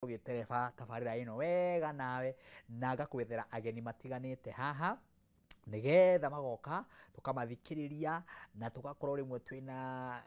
Tũgũthiĩ tereba tabarĩra ĩno wega nawe, na ngakwethera ageni matiganĩte haha nigetha magoka tukamathikiriria na tugakorwo rimwe twina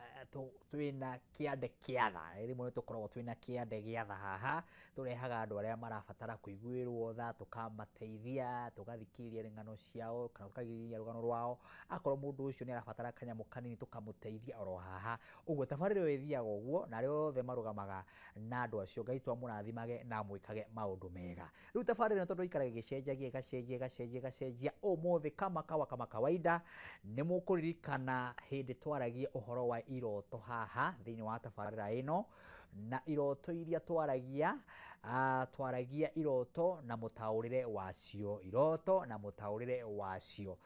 kiande kiatha. Rimwe tukoragwo twina kiande giatha haha, turehaga andu aria marabatara kuiguirwo tha, tukamateithia, tugathikiriria ng'ano ciao kana tukathikiriria rugano rwao. Akorwo mundu ucio ni arabatara kanyamu kanini tukamuteithia oro haha. Uguo tabarĩra ĩyo ĩthiaga ũguo, na arĩa othe marũgamaga na andũ acio Ngai twamũrathimage na amwĩkage maũndũ mega. Rĩu tabarĩra ĩno tondũ ikaraga ĩgĩcenjagia, ĩgacenjia, ĩgacenjia, ĩgacenjia, ũmũthĩ kama kawa kama kawaida nĩ mũkũririkana hĩndĩ twaragia ũhoro wa iroto haha thĩinĩ wa tabarĩra ĩno, na iroto iria twaragia, twaragia iroto na mũtaũrĩre wacio, iroto na mũtaũrĩre wacio.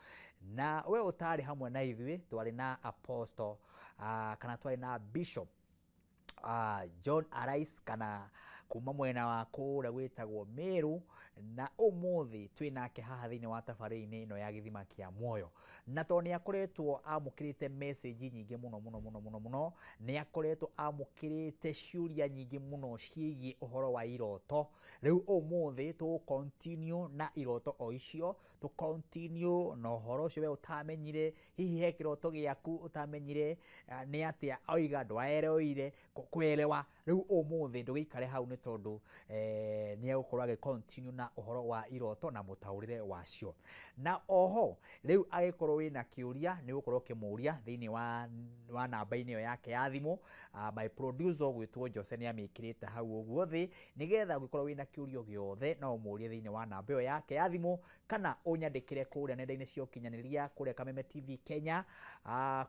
Na we ũtarĩ hamwe na ithuĩ, twarĩ na apostle, kana twarĩ na bishop John Arise kana kuma mwena wa kũrĩa gwĩtagwo Meru, na ũmũthĩ twĩ nake haha thĩinĩ wa tabarĩra-inĩ ĩno ya Gĩthima kĩa Muoyo. Na tondũ nĩ akoretwo amũkĩrĩte message nyingĩ mũno mũno mũno mũno mũno, nĩ akoretwo amũkĩrĩte ciũria nyingĩ mũno ciĩgiĩ ũhoro wa iroto. Rĩu ũmũthĩ tũ continue na iroto o icio, tũ continue na ũhoro ũcio we ũtamenyire, hihi he kĩroto gĩaku ũtamenyire nĩ atĩa oiga ndwaereire kuelewa. Rĩu ũmũthĩ ndũgĩikare hau nĩ tondũ nĩ egũkorwo agĩ continue na ũhoro wa iroto na mũtaũrĩre wacio. Na oho rĩu agĩkorwo wĩna kĩũria nĩ ũgũkorwo ũkĩmũria thĩinĩ wa namba-inĩ ĩyo yake ya thimũ. My producer ũgwĩtwo Jose nĩ amĩkĩrĩte hau ũguo thĩ, nĩgetha ũngĩkorwo wĩna kĩũria gĩothe no ũmũrie thĩinĩ wa namba ĩyo yake ya thimũ, kana ũnyandĩkĩre kũrĩa nenda-inĩ cia ũkinyanĩria, kũrĩa Kameme TV Kenya,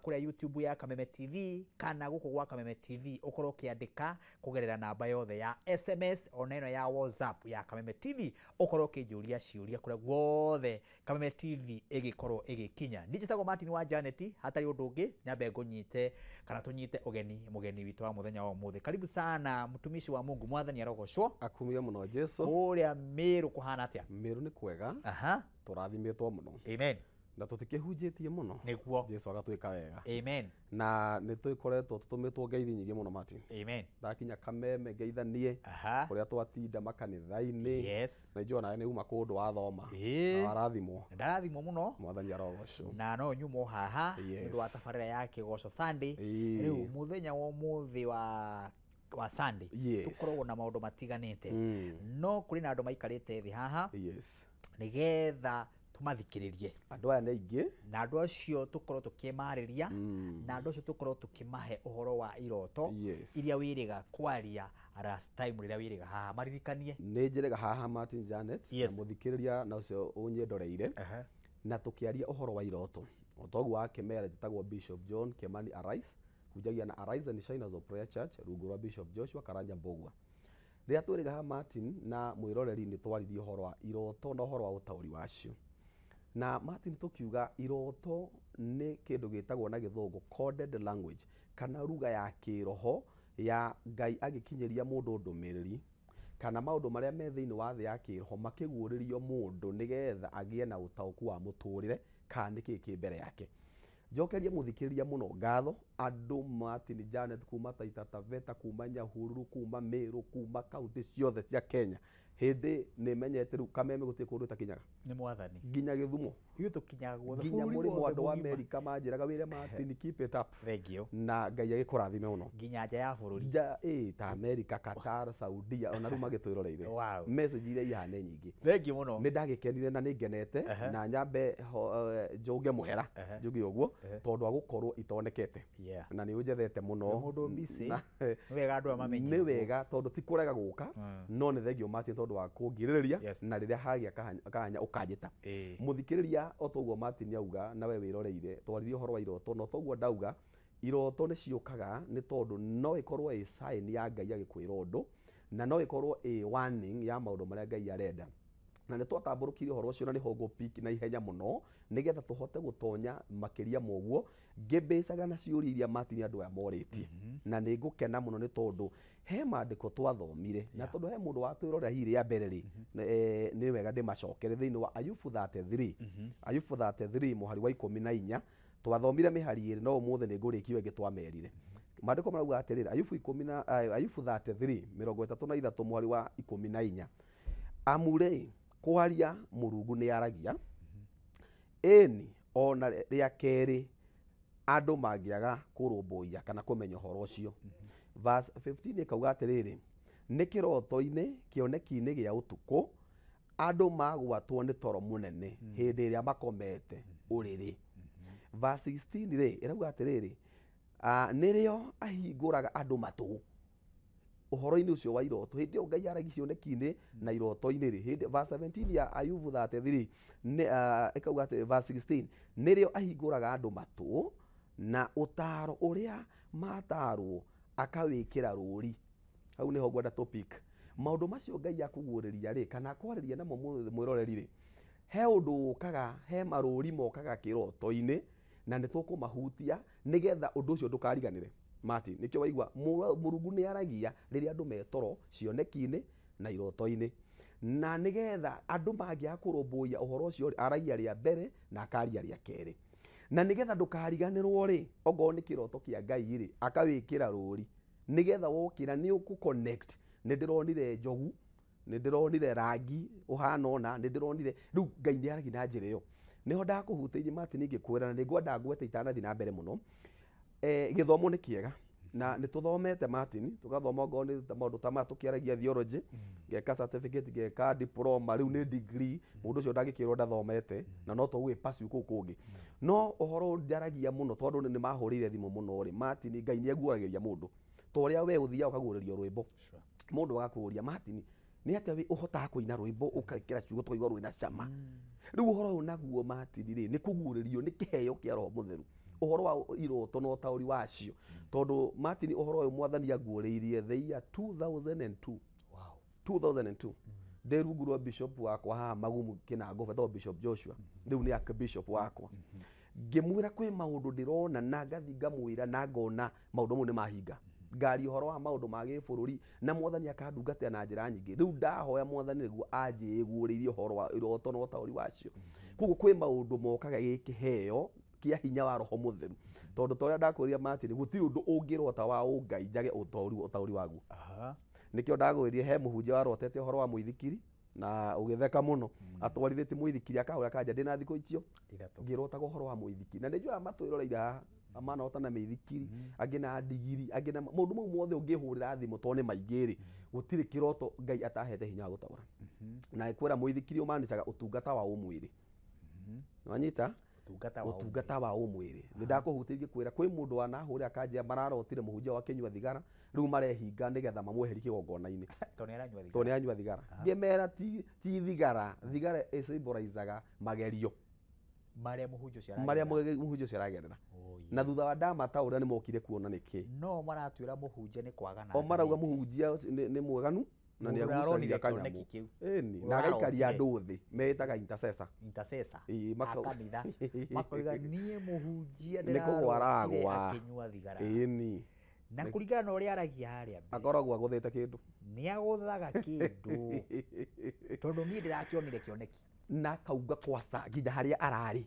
kũrĩa YouTube ya Kameme TV, kana gũkũ gwa Kameme TV, ũkorwo ũkĩandĩka kũgerera namba yothe ya SMS ona ĩno ya WhatsApp ya Kameme TV, ũkorwo ũkĩnjũria ciũria kũrĩa guothe Kameme TV ĩgĩkorwo ĩgĩkinya. Niĩ njĩtagwo Martin wa Janet, hatarĩ ũndũ ũngĩ nyambe ngũnyite kana tũnyite ũgeni mũgeni witũ wa mũthenya wa ũmũthĩ. Karibu sana mtumishi wa Mungu, Mwathani arogocwo. Akumio mũno Jesu. Kũrĩa Meru kũhana atĩa? Meru nĩ kwega. Aha. Tũrathimĩtwo mũno. Amen. Na tũtikĩhunjĩtie mũno. Nĩguo. Jesu agatwĩka wega. Amen. Na nĩ tũkoretwo tũtũmĩtwo ngeithi nyingĩ mũno Martin. Amen. Ndakinya Kameme ngeithanie. Aha. Kũrĩa twatinda makanitha-inĩ. Yes. Na njũa nawe nĩ uma kũndũ wathoma. Ĩĩ. Na warathimwo. Ndarathimwo mũno. Mwathani arogocwo. Na no nyumo haha Yes. nĩ ũndũ wa tabarĩra ya Kĩgoco Sunday. Ĩĩ. Rĩu mũthenya wa ũmũthĩ wa Sunday Yes. tũkoragwo na maũndũ matiganĩte. No kũrĩ na andũ maikarĩte thĩ haha. Yes. Nĩgetha tũmathikĩrĩrie. Andũ aya nĩ aingĩ. Na andũ acio tũkorwo tũkĩmarĩria, na andũ acio tũkorwo tũkĩmahe ũhoro wa iroto Yes. iria wĩrĩga kwaria last time rĩrĩa wĩrĩga haha, maririkanie. Nĩ njĩrĩga haha Martin Janet, Yes. na mũthikĩrĩria na ũcio ũnyendoreire. Aha. Na tũkĩaria ũhoro wa iroto. O toguo wakĩmera njĩtagwo Bishop John Kimani Arise, hunjagia na Arise and Shiners of Prayer Church rungu rwa Bishop Joshua Karanja Mbugua. Rĩrĩa twĩrĩga haha Martin na mwĩroreri nĩ twaririe ũhoro wa iroto na ũhoro wa ũtaũri wacio. Na Martin tũkiuga iroto nĩ kĩndũ gĩtagwo na gĩthũngũ coded language, kana lugha ya kĩroho ya Ngai agĩkinyĩria mũndũ ndũmĩrĩri, kana maũndũ marĩa me thĩinĩ wa thĩ ya kĩroho makĩguũrĩrio mũndũ nĩgetha agĩe na ũtaũku wa mũtũrĩre kana nĩkĩĩ kĩ mbere yake. Njokerie mũthikĩrĩria mũno ngatho andũ Martin Janet kuma Taita Taveta, kuma Nyahururu, kuma Meru, kuma kaunti ciothe cia Kenya. Hĩndĩ nĩ menyete rĩu Kameme gũtirĩ kũndũ ĩtakinyaga. Nĩ Mwathani. Nginya Gĩthumo. Ithuĩ tũkinyaga guothe. Nginya Bũrũri mũrĩmo wothe andũ wa mũgima. Amerika manjĩraga wĩre Martin keep it up. Thank you. Na Ngai agĩkũrathime mũno. Nginya nja ya bũrũri. Nja, ta Amerika, Qatar, Saudia, ona rĩu magĩtwĩroreire. Wow. Message iria ihana nyingĩ. Thank you mũno. Nĩ ndagĩkenire na nĩ ngenete, Aha. na nyambe njũnge mũhera, Aha. njuge ũguo, Aha. tondũ wa gũkorwo itonekete. Yeah. Na nĩ ũnjethete mũno. Nĩ mũndũ busy. Na- Nĩ wega andũ aya mamenye. Nĩ wega tondũ ti kũrega gũka, no nĩ thengio Martin tondũ wa kũngirĩrĩria, Yes. na rĩrĩa hagĩa kahanya ũkanjĩta. Ĩĩ. Mũthikĩrĩria o toguo Martin auga na we wĩroreire, twaririe ũhoro wa iroto, na toguo ndauga iroto nĩ ciũkaga nĩ tondũ no ĩkorwo ĩ sign ya Ngai agĩkwĩra ũndũ, na no ĩkorwo ĩ warning ya maũndũ marĩa Ngai arenda. Na nĩ twatambũrũkirie ũhoro ũcio na nĩho ngũpick na ihenya mũno nĩgetha tũhote gũtonya makĩria moguo ngĩmbĩcaga na ciũria iria Martin andũ aya morĩtie. Na nĩ ngũkena mũno nĩ tondũ he maandĩko twathomire, na tondũ he mũndũ watwĩrorera hihi rĩa mbere rĩ, nĩ wega ndĩmacokere thĩinĩ wa Ayubu 33. Ayubu 33 mũhari wa 14, twathomire mĩhari ĩrĩ no ũmũthĩ nĩ ngũrĩkia ĩngĩ twamerire. Maandĩko marauga atĩrĩrĩ, Ayubu ikũmi na Ayubu 33 33 mwari wa 14, amu rĩ kwaria Mũrungu nĩ aragia, ĩni ona rĩa kerĩ andũ mangĩaga kũrũmbũiya kana kũmenya ũhoro ũcio. Verse 15 ĩkauga atĩrĩrĩ, nĩ kĩroto-inĩ kĩoneki-inĩ gĩa ũtukũ andũ magwatwo nĩ toro mũnene hĩndĩ ĩrĩa makomete ũrĩrĩ. Verse 16 rĩ ĩrauga atĩrĩrĩ, nĩrĩo ahingũraga andũ matũ ũhoro-inĩ ũcio wa iroto. Hĩndĩ ĩyo Ngai aragia cioneki-inĩ na iroto-inĩ rĩ, hĩndĩ verse 17 ya Ayubu 33 nĩ ĩkauga atĩ verse 16 nĩrĩo ahingũraga andũ matũ na ũtaaro ũrĩa matarwo akawĩkĩra rũri. Hau nĩho ngwenda topic. Maũndũ macio Ngai akũguũrĩria rĩ, kana akwarĩria namo mwĩroreri rĩ, he ũndũ ũkaga, he marũri mokaga kĩroto-inĩ na nĩ tũkũmahutia nĩgetha ũndũ ũcio ndũkariganĩre. Martin, nĩkĩo waigua Mũrungu nĩ aragia rĩrĩa andũ metoro cioneki-inĩ na iroto-inĩ, na nĩgetha andũ mangĩaga kũrũmbũiya ũhoro ũcio rĩ, aragia rĩa mbere na akaria rĩa kerĩ, na nĩgetha ndũkariganĩrwo rĩ, ongorwo nĩ kĩroto kĩa Ngai rĩ, akawĩkĩra rũri nĩgetha wokĩra nĩ ũkũ connect. Nĩ ndĩronire njogu, nĩ ndĩronire rangi ũhana ũna, nĩ ndĩronire rĩu Ngai nĩ aragia na njĩra ĩyo. Nĩho ndakũhutĩirie Martin ngĩkwĩra, na nĩngwenda ngwete itanathiĩ na mbere mũno. Gĩthomo nĩ kĩega na nĩ tũthomete Martin, tũgathoma ongorwo nĩ maũndũ ta maya tũkĩaragia theology, ngeka certificate, ngeka diploma, rĩu nĩ degree, mũndũ ũcio ndangĩkĩrwo ndathomete na no tũgũgĩ pursue kũu kũngĩ. No ũhoro njaragia mũno tondũ nĩ mahũrĩire thimũ mũno rĩ, Martin, Ngai nĩ aguũragĩria mũndũ ta ũrĩa we ũthiaga ũkaguũrĩrio rwĩmbo. Mũndũ agakũũria Martin, nĩ atĩa ũhotaga kũina rwĩmbo ũkekĩra ciugo tũkaigua rwĩna cama. Rĩu ũhoro ũyũ naguo Martin rĩ, nĩ kũguũrĩrio, nĩ kĩheo kĩa Roho Mũtheru, ũhoro wa iroto na ũtaũri wacio. Tondũ Martin, ũhoro ũyũ Mwathani anguũrĩirie the year 2002. Wow. 2002 ndĩ rungu rwa bishop wakwa haha Magumu Kĩnango, betagwo Bishop Joshua, rĩu nĩ archbishop wakwa. Ngĩmwĩra kwĩ maũndũ ndĩrona na ngathi ngamwĩra na ngona maũndũ mau nĩ mahinga. Ngaria ũhoro wa maũndũ ma gĩbũrũri na Mwathani akandungatĩra na njĩra nyingĩ. Rĩu ndahoya Mwathani nĩguo anjĩguũrĩrie ũhoro wa iroto na ũtaũri wacio. Koguo kwĩ maũndũ mokaga gĩkĩheo kĩa hinya wa Roho Mũtheru. Tondũ ta ũrĩa ndakwĩrire Martin, gũtirĩ ũndũ ũngĩrota wa ũngai njage ũtaũri waguo. Nĩkĩo ndagwĩrire he mũhunjia warotete ũhoro wa mũithikiri na ũgĩtheka mũno, atwarithĩtie mũithikiri akahũra kanja ndĩna thikũ icio ngĩrotaga ũhoro wa mũithikiri. Na nĩnjũĩ aya matwĩroreire haha manota na mĩithikiri, angĩ na ndigiri, angĩ na maũndũ mau mothe ũngĩhũrĩra thimũ tondũ nĩ maingĩ rĩ, gũtirĩ kĩroto Ngai atahete hinya wa gũtaũra. Na kwĩra mũithikiri ũmanicaga ũtungata wa ũmwĩrĩ. Nĩwanyita? Ũtungata wa ũmwĩrĩ. Nĩ ndakũhutĩirie kwĩra kwĩ mũndũ wanahũrĩra akanjĩra mararotire mũhunjia wa kĩnyua thigara, rĩu marehinga nĩgetha mamweherie kĩgongona-inĩ. Tondũ nĩ aranyua thigara. Ngĩmera ti thigara, thigara ĩsymbolizaga magerio marĩa mũhunjia ũcio aragerera. Na thutha wa ndamataũra nĩ mokire kuona nĩkĩ. No maratwĩra mũhunjia nĩ kwagana. O marauga mũhunjia nĩ mwaganu na nĩ agucagia kanyamũ. Ĩni, na agaikaria andũ thĩ metaga intercessor. Intercessor. Kanitha. Makoiga niĩ mũhunjia ndĩrarotire akĩnyua thigara. Ĩni. Na kũringana na ũrĩa aragia harĩa mbere, akoragwo agũthĩte kĩndũ. Nĩ agũthaga kĩndũ. Tondũ niĩ ndĩrakĩonire kĩoneki. Na akauga kwaca nginya harĩa ararĩ.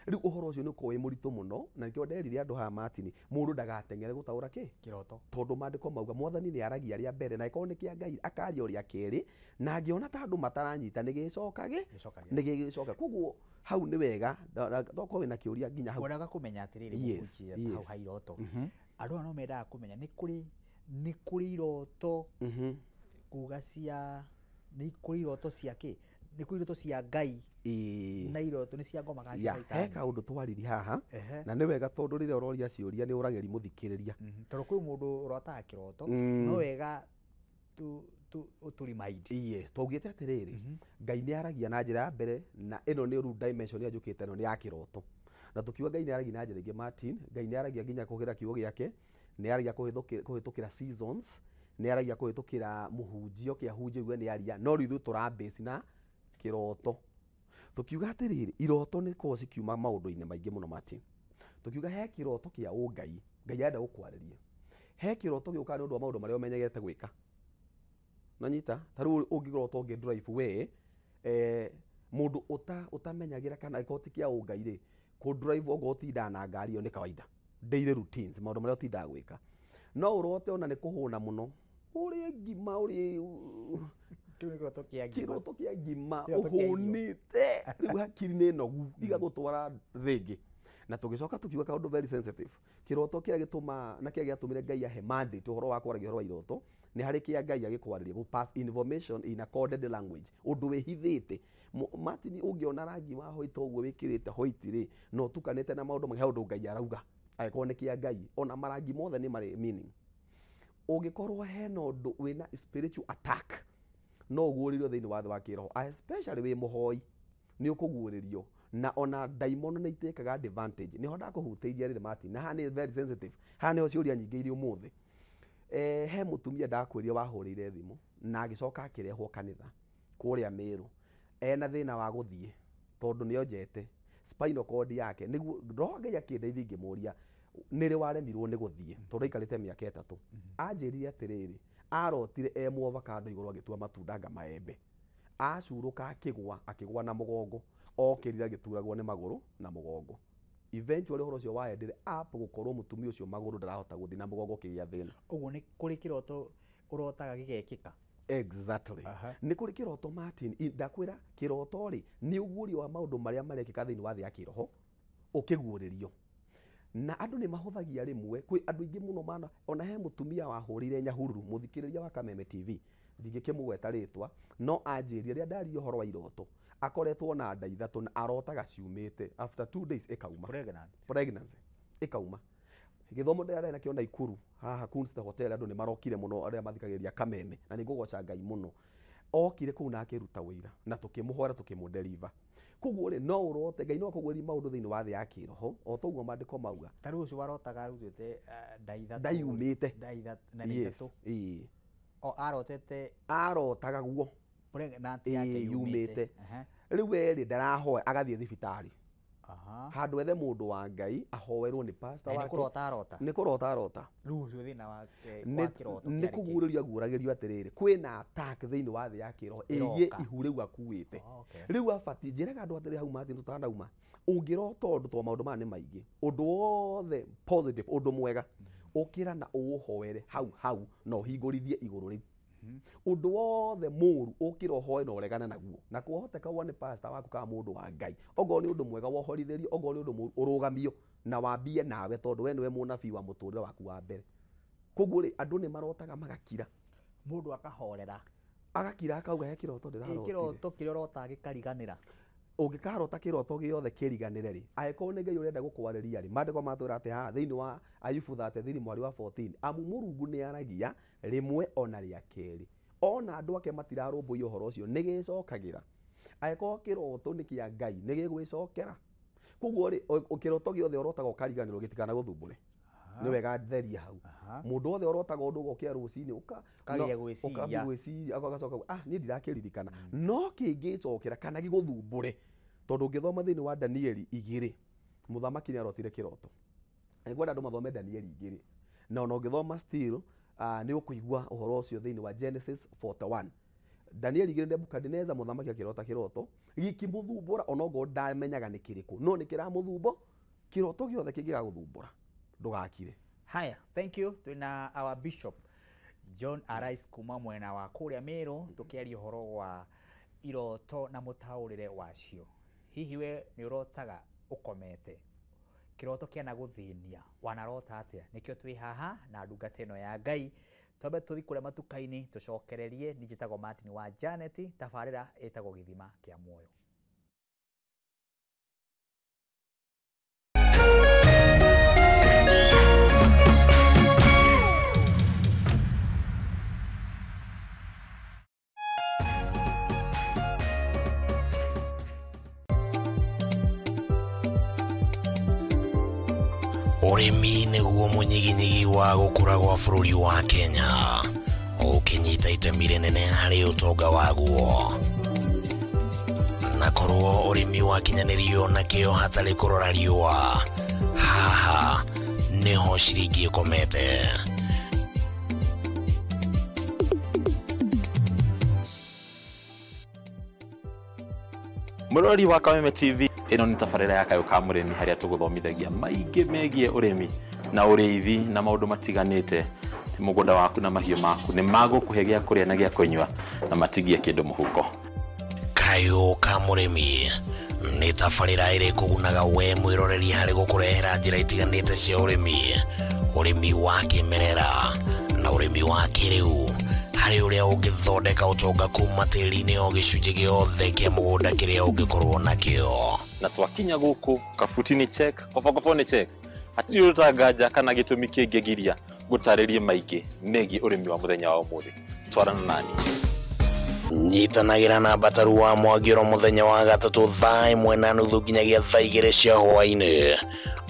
Rĩu ũhoro ũcio nĩ ũkoragwo wĩ mũritũ mũno, na nĩkĩo nderire andũ haha Martin, mũndũ ndagateng'ere gũtaũra kĩ? Kĩroto. Tondũ maandĩko mauga Mwathani nĩ aragia rĩa mbere, na ĩkorwo nĩ kĩa Ngai akaria rĩa kerĩ, na angĩona ta andũ mataranyita nĩ gĩcokage, nĩ gĩgĩcoka. Koguo hau nĩ wega, tokorwo wĩna kĩũria nginya hau. Ngwendaga kũmenya atĩrĩrĩ, mũhunjia hau ha iroto. Andũ aya no mendaga kũmenya nĩ kũrĩ iroto kuga cia, nĩ kũrĩ iroto cia kĩ? Nĩ kũrĩ iroto cia Ngai na iroto nĩ cia ngoma kana cia He kaũndũ twaririe haha, na nĩ wega tondũ rĩrĩa ũroria ciũria nĩ ũragĩri mũthikĩrĩria. Tondũ kwĩ mũndũ ũrotaga kĩroto, no wega tũ remind. Yes, twaugĩte atĩrĩrĩ, Ngai nĩ aragia na njĩra ya mbere, na ĩno nĩ rĩu dimension ĩrĩa njũkĩte ĩno nĩ ya kĩroto. Na tũkiuga Ngai nĩ aragia na njĩra ĩngĩ Martin, Ngai nĩ aragia nginya kũgerera kiugo gĩake, nĩ aragia kũhĩtũkĩra seasons, nĩ aragia kũhĩtũkĩra mũhunjia ũkĩahunjia uge nĩ aria, no rĩu ithuĩ tũrabase na kĩroto. Tũkiuga atĩrĩrĩ, iroto nĩ ikoragwo cikiuma maũndũ-inĩ maingĩ mũno Martin. Tũkiuga he kĩroto kĩa ũngai, Ngai arenda gũkwarĩria. He kĩroto gĩũkaga nĩ ũndũ wa maũndũ marĩa ũmenyerete gwĩka. Nanyita, ta rĩu ũngĩrota ũngĩ drive we, mũndũ ũtamenyagĩra kana angĩkorwo ti kĩa ũngai rĩ, kũ drive okorwo ũtindaga na ngari ĩyo nĩ kawaida. Daily routines, maũndũ marĩa ũtindaga gwĩka. No ũrote ona nĩ kũhũna mũno ũrĩe ngima ũrĩe kĩroto kĩa ngima, kĩroto kĩa ngima ũhũnĩte rĩu hakiri nĩ nogu igagũtwara thĩ ĩngĩ. Na tũgĩcoka tũkiuga kaũndũ very sensitive, kĩroto kĩrĩa gĩtũma na kĩrĩa gĩatũmire Ngai ahe mandate ũhoro wa kwaragia ũhoro wa iroto nĩ harĩ kĩa Ngai agĩkwarĩria gũ pass information in a coded language, ũndũ wĩhithĩte. Martin, ũngĩona rangi wa white ũguo wĩkĩrĩte white rĩ, na ũtukanĩte na maũndũ mangĩ, he ũndũ Ngai arauga angĩkorwo nĩ kĩa Ngai. Ona marangi mothe nĩ marĩ meaning. Ũngĩkorwo hena ũndũ wĩna spiritual attack, no ũguũrĩrio thĩinĩ wa thĩ wa kĩroho, especially wĩ mũhoi nĩ ũkũguũrĩrio. Na ona ndaimono nĩ itĩkaga advantage. Nĩho ndakũhutĩirie rĩrĩ Martin, na haha nĩ very sensitive, haha nĩho ciũria nyingĩ irĩ ũmũthĩ. He mũtumia ndakwĩrire wahũrĩire thimũ na agĩcoka akĩrehwo kanitha kũrĩa Meru ena thĩna wa gũthiĩ tondũ nĩonjete spinal cord yake. Nĩguo roho Ngai akĩndeithia ngĩmũria nĩrĩ waremirwo nĩ gũthiĩ tondũ aikarĩte mĩaka 3. Anjĩrire atĩrĩrĩ, arotire e mũavocado igũrũ agĩtua matunda anga maembe, acurũka akĩgwa, akĩgwa na mũgongo, okĩrire agĩturagwo nĩ magũrũ na mũgongo. Eventually ũhoro ũcio waendire up gũkorwo mũtumia ũcio magũrũ ndarahota gũthiĩ na mũgongo ũkĩgĩa thĩna. Ũguo nĩ kũrĩ kĩroto ũrotaga gĩgekĩka? Exactly. Nĩ kũrĩ kĩroto Martin, ndakwĩra kĩroto rĩ nĩ ũguũrio wa maũndũ marĩa marekĩka thĩinĩ wa thĩ ya kĩroho ũkĩguũrĩrio. Na andũ nĩ mahũthagia rĩmwe, kwĩ andũ aingĩ mũno mana. Ona he mũtumia wahũrĩire Nyahururu, mũthikĩrĩria wa Kameme TV, ndingĩkĩmũgweta rĩtwa, no anjĩrire rĩrĩa ndaririe ũhoro wa iroto, akoretwo na nda 3 na arotaga ciumĩte, after 2 days ĩkauma. Pregnancy ĩkauma. Gĩthomo ndĩrarĩ nakĩo Naikuru haha Kunsta Hotel, andũ nĩ marokire mũno arĩa mathikagĩrĩria Kameme, na nĩ ngũgoca Ngai mũno. Okire kũu na akĩruta wĩira na tũkĩmũhoera tũkĩmũdeliver. Koguo rĩ, no ũrote Ngai no akũguũrĩrie maũndũ thĩinĩ wa thĩ ya kĩroho o ta ũguo maandĩko mauga. Ta rĩu ũcio warotaga arutĩte nda 3, nda yumĩte, nda 3 na nĩ 3. Ĩĩ. O arotete, arotaga guo pregnant yake yumĩte. Rĩu we rĩ ndarahoya, agathiĩ thibitarĩ handũ ethe mũndũ wa Ngai ahoerwo nĩ pastor wake. Nĩ kũrota arota, nĩ kũrota arota. Rĩu ũcio thĩna wake wa kĩroto nĩ kũguũrĩrio aguũragĩrio atĩrĩrĩ, kwĩna attack thĩinĩ wa thĩ ya kĩroho ĩgiĩ ihu rĩu akuĩte. Rĩu abatiĩ njĩraga andũ atĩrĩ hau Martin tũtanauma, ũngĩrota ũndũ to maũndũ maya nĩ maingĩ, ũndũ wothe positive, ũndũ mwega, ũkĩra na ũũhoere hau hau na ũhingũrithie igũrũ rĩu. Ũndũ wothe mũru ũkĩra ũhoe na ũregane naguo, na kwahoteka wone pastor waku kana mũndũ wa Ngai, okorwo nĩ ũndũ mwega wohorithĩrio, okorwo nĩ ũndũ mũru ũrũgamio na wambie nawe, tondũ we nĩwe mũnabii wa mũtũrĩre waku wa mbere. Koguo rĩ, andũ nĩ marotaga magakira, mũndũ akahorera, agakira akauga he kĩroto ndĩrarotire. Kĩroto kĩrĩa ũrotaga gĩkariganĩra. Ũngĩkarota kĩroto gĩothe kĩriganĩre rĩ, angĩkorwo nĩ Ngai ũrenda gũkwarĩria rĩ, maandĩko matwĩra atĩ haha thĩinĩ wa Ayubu 33 mwari wa 14, amu Mũrungu nĩ aragia rĩmwe ona rĩa kerĩ, ona andũ ake matirarũmbũiya ũhoro ũcio, nĩ gĩcokagĩra. Angĩkorwo kĩroto nĩ kĩa Ngai, nĩ gĩgwĩcokera. Koguo rĩ, kĩroto gĩothe ũrotaga ũkariganĩrwo gĩtikanagũthumbũre. Nĩ wega theria hau. Mũndũ wothe ũrotaga ũndũ ũgokĩra rũcinĩ ũkagia gwĩciria, agacoka niĩ ndirakĩririkana, no kĩngĩcokera kana gĩgũthumbũre. Tondũ ũngĩthoma thĩinĩ wa Danieli 2, mũthamaki nĩ arotire kĩroto. Nĩngwenda andũ mathome Danieli 2, na ona ũngĩthoma still nĩ ũkũigua ũhoro ũcio thĩinĩ wa Genesis 41. Danieli 2, Nebukadneza mũthamaki akĩrota kĩroto gĩkĩmũthumbũra, ona okorwo ndamenyaga nĩ kĩrĩkũ, no nĩ kĩramũthumbo. Kĩroto gĩothe kĩngĩgagũthumbũra ndũgakire. Haya, thank you. Twĩna our Bishop John Arise kuma mwena wa kũrĩa Meru, tũkĩaria ũhoro wa iroto na mũtaũrĩre wacio. Hihi we nĩ ũrotaga ũkomete? Kĩroto kĩanagũthĩnia, wanarota atĩa? Nĩkĩo twĩ haha na ndungata ĩno ya Ngai. Twambe tũthiĩ kũrĩa matuka-inĩ tũcokererie. Niĩ njĩtagwo Martin wa Janet, tabarĩra ĩtagwo Gĩthima kĩa Muoyo. Ũrĩmi nĩguo mũnyiginyigi wa gũkũra gwa bũrũri wa Kenya, ũkĩnyita itemi rĩnene harĩ ũtonga waguo. Na korwo ũrĩmi wakinyanĩrio na kĩo hatarĩ kũrora riũa, haha nĩho ciringi ĩkomete. Mũrori wa Kameme TV, ĩno nĩ tabarĩra ya Kayũ ka Mũrĩmi harĩa tũgũthomithagia maingĩ megiĩ ũrĩmi. Na ũrĩithi na maũndũ matiganĩte ti mũgũnda waku na mahiũ maku nĩ magũkũhe gĩa kũrĩa na gĩa kũnyua na matigie kĩndũ mũhuko. Kayũ ka mũrĩmi nĩ tabarĩra ĩrĩ kũgunaga we mwĩroreri harĩ gũkũrehera njĩra itiganĩte cia ũrĩmi, ũrĩmi wa kĩmerera na ũrĩmi wa kĩrĩu harĩ ũrĩa ũngĩthondeka ũtonga kuma tĩri-inĩ o gĩcunjĩ gĩothe kĩa mũgũnda kĩrĩa ũngĩkorwo nakĩo. Na twakinya gũkũ kabuti nĩ check, kobokobo nĩ check, hatirĩ ũtanganja kana gĩtũmi kĩngĩgiria gũtarĩrie maingĩ megiĩ ũrĩmi wa mũthenya wa ũmũthĩ. Twarana nani. Nyitanagĩra na Mbataru wa Mwangĩro mũthenya wa gatatũ thaa 1:30 nginyagia thaa 2 cia hwaĩ-inĩ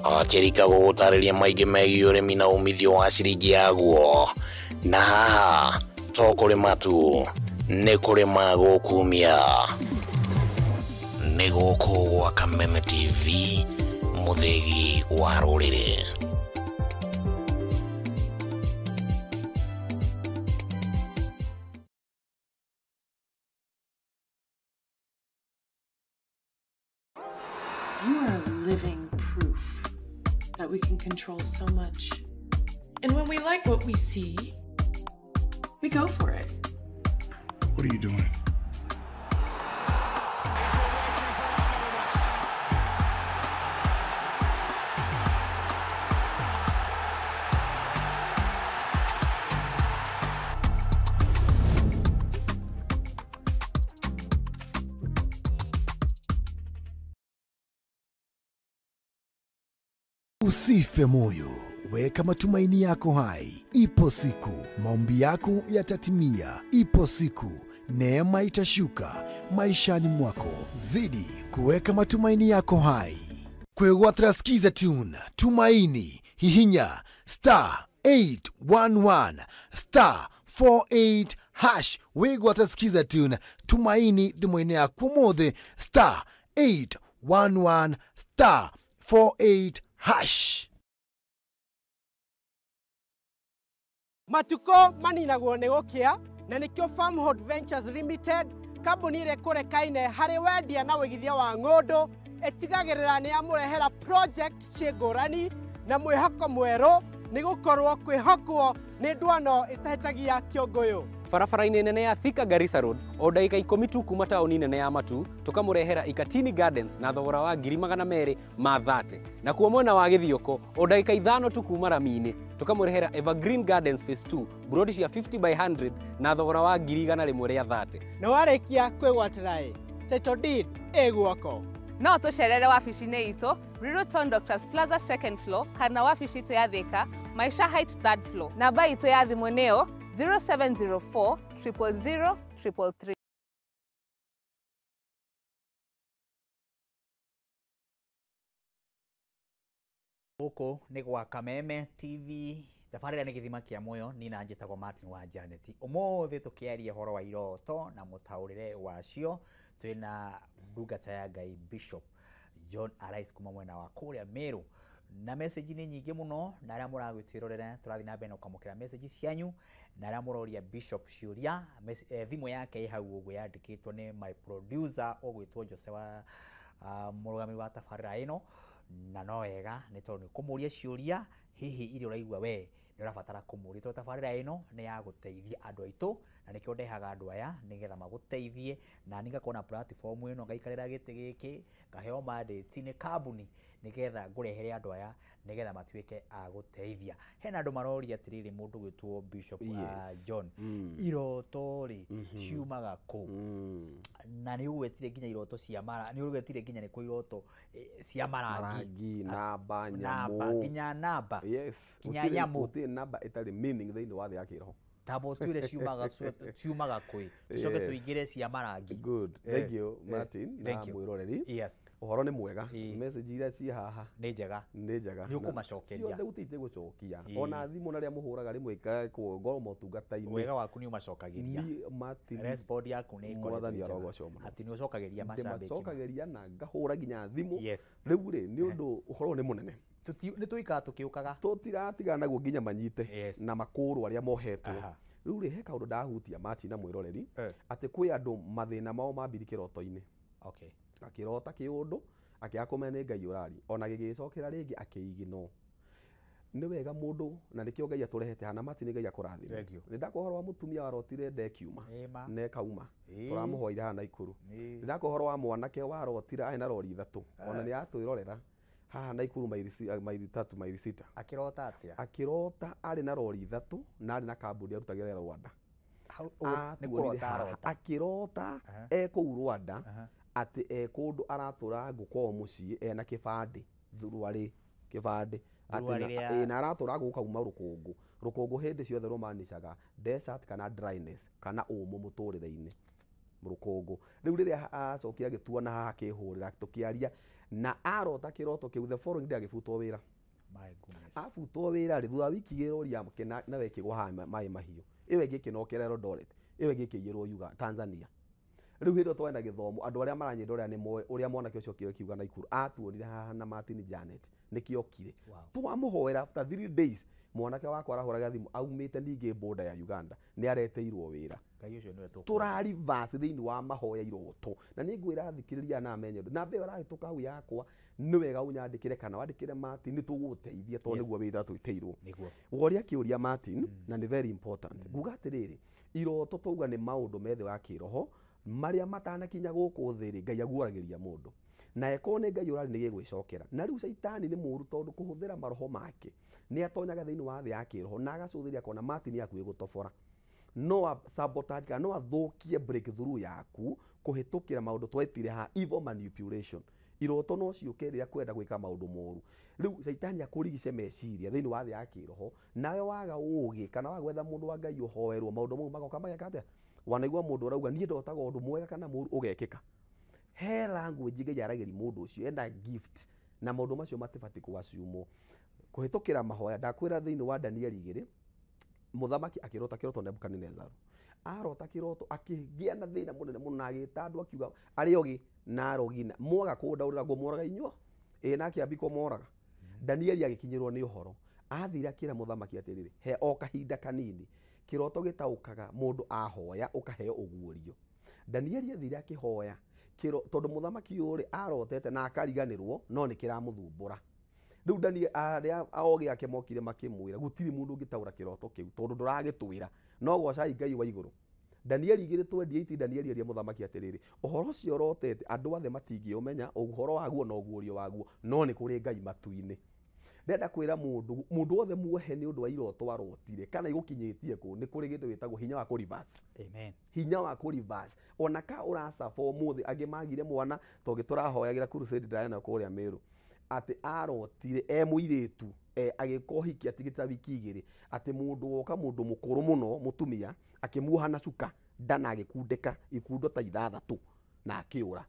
akĩrika gũgũtarĩria maingĩ megiĩ ũrĩmi na umithio wa ciringi yaguo. Na haha to kũrĩma tu, nĩ kũrĩma gũkumia. Nĩ gũkũ gwa Kameme TV, mũthĩgi wa rũrĩrĩ. You are living proof that we can control so much. And when we like what we see, we go for it. What are you doing? Usife moyo, weka matumaini yako hai. Ipo siku maombi yako yatatimia. Ipo siku neema itashuka maishani mwako. Zidi kuweka matumaini yako hai. Kwegwatira Skiza Tune, Tumaini, hihinya star 811 star 48 hash. Wegwatira Skiza Tune, Tumaini thimũ-inĩ yaku ũmũthĩ star 811 star 48 hash. Matuko maninagwo nĩ gũkĩa na nĩkĩo Farmhold Ventures Limited, kambuni ĩrĩa ĩkũrekaine harĩ wendia na wĩigithia wa ng'ũndũ, ĩtigagĩrĩra nĩ yamũrehera project ciĩ ngũrani na mwĩhoko mwerũ, nĩ gũkorwo kwĩhokwo nĩ ndwano ĩtahĩtagia kĩũngũyũ. Barabara-inĩ nene ya Thika Garissa Road o ndagĩka 10 tu kuma taũni nene ya Matu, tũkamũrehera Ikatini Gardens na thogora wa 230,000. Nakuo mwena wa Gĩthioko o ndagĩka 5 tu kuma rami-inĩ, tũkamũrehera Evergreen Gardens Phase 2 brodi cia 50 by 100 na thogora wa 130,000. Na warĩkia kwĩgwatĩra ĩ, title deed ĩ guoko. No tũcerere wabici-inĩ itũ Riruton Doctors Plaza 2nd floor kana wabici itũ ya Thika Maisha Heights 3rd floor. Namba itũ ya thimũ nĩyo 0704 000 333. Gũkũ nĩ gwa Kameme TV, tabarĩra nĩ gĩthima kĩa muoyo, niĩ na njĩtagwo Martin wa Janet. Ũmũthĩ tũkĩaria ũhoro wa iroto na mũtaũrĩre wacio, twĩna ndungata ya Ngai Bishop John Arise kuma mwena wa kũrĩa Meru. Na message nĩ nyingĩ mũno, na arĩa mũragwĩtwĩrorera tũrathiĩ na mbere na kwamũkĩra message cianyu, na arĩa mũroria Bishop ciũria, thimũ yake ĩ hau ũguo yandĩkĩtwo nĩ my producer ũgwĩtwo Jose wa mũrũgami wa tabarĩra ĩno, na no wega nĩ tondũ nĩ kũmũria ciũria hihi iria ũraigua we nĩ ũrabatara kũmũria, tondũ tabarĩra ĩno nĩ ya gũteithia andũ aitũ, na nĩkĩo ndehaga andũ aya nĩgetha magũteithie, na niĩ ngakorwo na platform ĩno ngaikarĩra gĩtĩ gĩkĩ ngaheo mandate nĩ kambuni nĩgetha ngũrehere andũ aya nĩgetha matuĩke a gũteithia. Hena andũ maroria atĩrĩrĩ, mũndũ gwĩtwo Bishop John, iroto rĩ ciumaga kũ? Na nĩ ũgwetire nginya iroto cia mara, nĩ ũgwetire nginya nĩ kũ iroto cia marangi, namba, nyamũ, nginya namba, yes, nginya nyamũ, gũtirĩ namba ĩtarĩ meaning thĩinĩ wa thĩ ya kĩroho. Tabo twire ciumaga kwĩ tucoke tũingĩre cia marangi. Good, thank you Martin na mwĩroreri. Yes, ũhoro nĩ mwega, message iria ciĩ haha nĩ njega, nĩ njega, nĩ ũkũmacokeria ciothe, gũtirĩ gũcokia ona thimũ na rĩa mũhũraga rĩmwe ngorwo motungata-inĩ. Wega waku nĩ ũmacokagĩria. Martin, respond yaku nĩ ĩkoretwo Mwathani arogocwo mũno atĩ nĩ ũcokagĩria macambĩki, ndĩmacokagĩria na ngahũra nginya thimũ. Rĩu rĩ, nĩ ũndũ ũhoro nĩ mũnene, nĩ tũikara tũkĩũkaga, tũtiratigana naguo nginya manyite na makũrwo arĩa mohetwo. Rĩu rĩ, he kaũndũ ndahutia Martin na mwĩroreri, atĩ kwĩ andũ mathĩna mao mambiri kĩroto-inĩ. Okay. Akĩrota kĩũndũ akĩaga kũmenya nĩ Ngai ũraria, ona gĩgĩcokera rĩngĩ akĩiginwo. Nĩ wega mũndũ na nĩkĩo Ngai atũrehete haha na Martin Ngai akũrathime. Thank you. Nĩ ndakwa ũhoro wa mũtumia warotire nda ĩkiuma Ĩma. na ĩkauma. Ĩĩ. Tũramũhoire haha Naikuru. Ĩĩ. Nĩ ndakwa ũhoro wa mwanake warotire arĩ na rori ithatũ. Ona nĩ atwĩrorera haha Naikuru maili tatu maili sita. Akĩrota atĩa? Akĩrota arĩ na rori ithatũ na arĩ na kambuni arutagĩra wĩra Rwanda. Hau ũguo nĩ Atuonire kũrota haha. arota. Akĩrota Aha. e kũu Rwanda Aha. atĩ e kũndũ aratũra ngũ kwao mũciĩ ena kĩbandĩ thuruarĩ kĩbandĩ Atĩ Thuruarĩ rĩa- ĩ, na aratũra ngũ gũkauma rũkũngũ. Rũkũngũ hĩndĩ ciothe rũmanicaga desert kana dryness kana ũmũ mũtũrĩre-inĩ rũkũngũ. Rĩu rĩrĩa acokire agĩtuona haha akĩhũrĩra tũkĩaria na arota kĩroto kĩu the following day agĩbutwo wĩra. My goodness. Abutwo wĩra rĩ thutha wa wiki igĩrĩ rori yake nawe ĩkĩgwa haha maĩ mahiũ. Ĩyo ĩngĩ ĩkĩnokera Eldoret, ĩyo ĩngĩ ĩkĩiyĩrwo Uganda, Tanzania. Rĩu hĩndĩ ĩyo twarĩ na gĩthomo andũ arĩa maranyenda ũrĩa nĩ moĩ ũrĩa mwanake ũcio okire akiuga Naikuru atuonire haha na Martin Janet nĩkĩo okire. Wow. Twamũhoera after 3 days mwanake wakwa arahũraga thimũ aumĩte ningĩ border ya Uganda nĩ areteirwo wĩra. Ngai ũcio nĩwe tũkũhoya. Tũra reverse thĩinĩ wa mahoya iroto na nĩ ngwĩra thikĩrĩria na amenye ũndũ namba ĩyo ĩrahĩtũka hau yakwa nĩ wega ũnyandĩkĩre kana wandĩkĩre Martin nĩ tũgũgũteithia tondũ Yes. nĩguo wĩra twĩtĩirwo. Nĩguo. Woria kĩũria Martin na nĩ very important. Nguga atĩrĩrĩ iroto twauga nĩ maũndũ me thĩ wa kĩroho marĩa matanakinya gũkũ thĩ rĩ Ngai aguũragĩria mũndũ na ĩkorwo nĩ Ngai ũrarĩ nĩ gĩgwĩcokera. Na rĩu caitani nĩ mũũru tondũ kũhũthĩra maroho make nĩ atonyaga thĩinĩ wa thĩ ya kĩroho na agacũthĩrĩria akona Martin hakuhĩ gũtobora no a sabotage kana no athũkie breakthrough yaku kũhĩtũkĩra maũndũ twetire haha evil manipulation. Iroto no ciũke rĩrĩa kwenda gwĩka maũndũ moru. Rĩu caitani akũrigice meciria thĩinĩ wa thĩ ya kĩroho nawe waga ũgĩ kana waga gwetha mũndũ wa Ngai ũhoerwo maũndũ mau magoka mageka atĩa? Wanaigua mũndũ arauga niĩ ndotaga ũndũ mwega kana mũru ũgekĩka. He language Ngai aragĩria mũndũ ũcio ena gift na maũndũ macio matibatiĩ kũaciumwo. Kũhĩtũkĩra mahoya ndakwĩra thĩinĩ wa Danieli igĩrĩ mũthamaki akĩrota kĩroto Nebukadnezar. Arota kĩroto akĩgĩa na thĩna mũnene mũno na agĩta andũ akiuga arĩa ogĩ na arogi na mwaga kũndaũrĩra ngũmũraga inyuo ĩ na akĩambia kũmoraga. Danieli agĩkinyĩrwo nĩ ũhoro athire akĩra mũthamaki atĩrĩrĩ he o kahinda kanini kĩroto gĩtaũkaga mũndũ ahoya ũkaheo ũguũrio. Danieli athire akĩhoya tondũ mũthamaki ũyũ rĩ arotete na akariganĩrwo no nĩ kĩramũthumbũra. Rĩu Danieli arĩa ogĩ ake mokire makĩmwĩra gũtirĩ mũndũ ũngĩtaũra kĩroto kĩu tondũ ndũragĩtwĩra no gocai Ngai wa igũrũ. Danieli 2:28 Danieli eria mũthamaki atĩrĩrĩ ũhoro ũcio ũrotete andũ othe matingĩũmenya ũhoro waguo na ũguũrio waguo no nĩ kũrĩ Ngai matu-inĩ. Ndĩrenda kwĩra mũndũ mũndũ wothe muohe nĩ ũndũ wa iroto arotire kana igũkinyĩtie kũ nĩ kũrĩ kĩndũ gĩtagwo hinya wa kũ reverse. Amen. Hinya wa kũ reverse. Ona ka ũracaba ũmũthĩ angĩ magire mwana tondũ tũrahoyagĩra crusade ndĩrarĩ nayo kũrĩa Meru atĩ arotire e mũirĩtu agĩka ũhiki atigĩte wiki igĩrĩ atĩ mũndũ woka mũndũ mũkũrũ mũno mũtumia akĩmuoha na cuka nda na agĩkundĩka ikundo ta ithathatũ na akĩũra.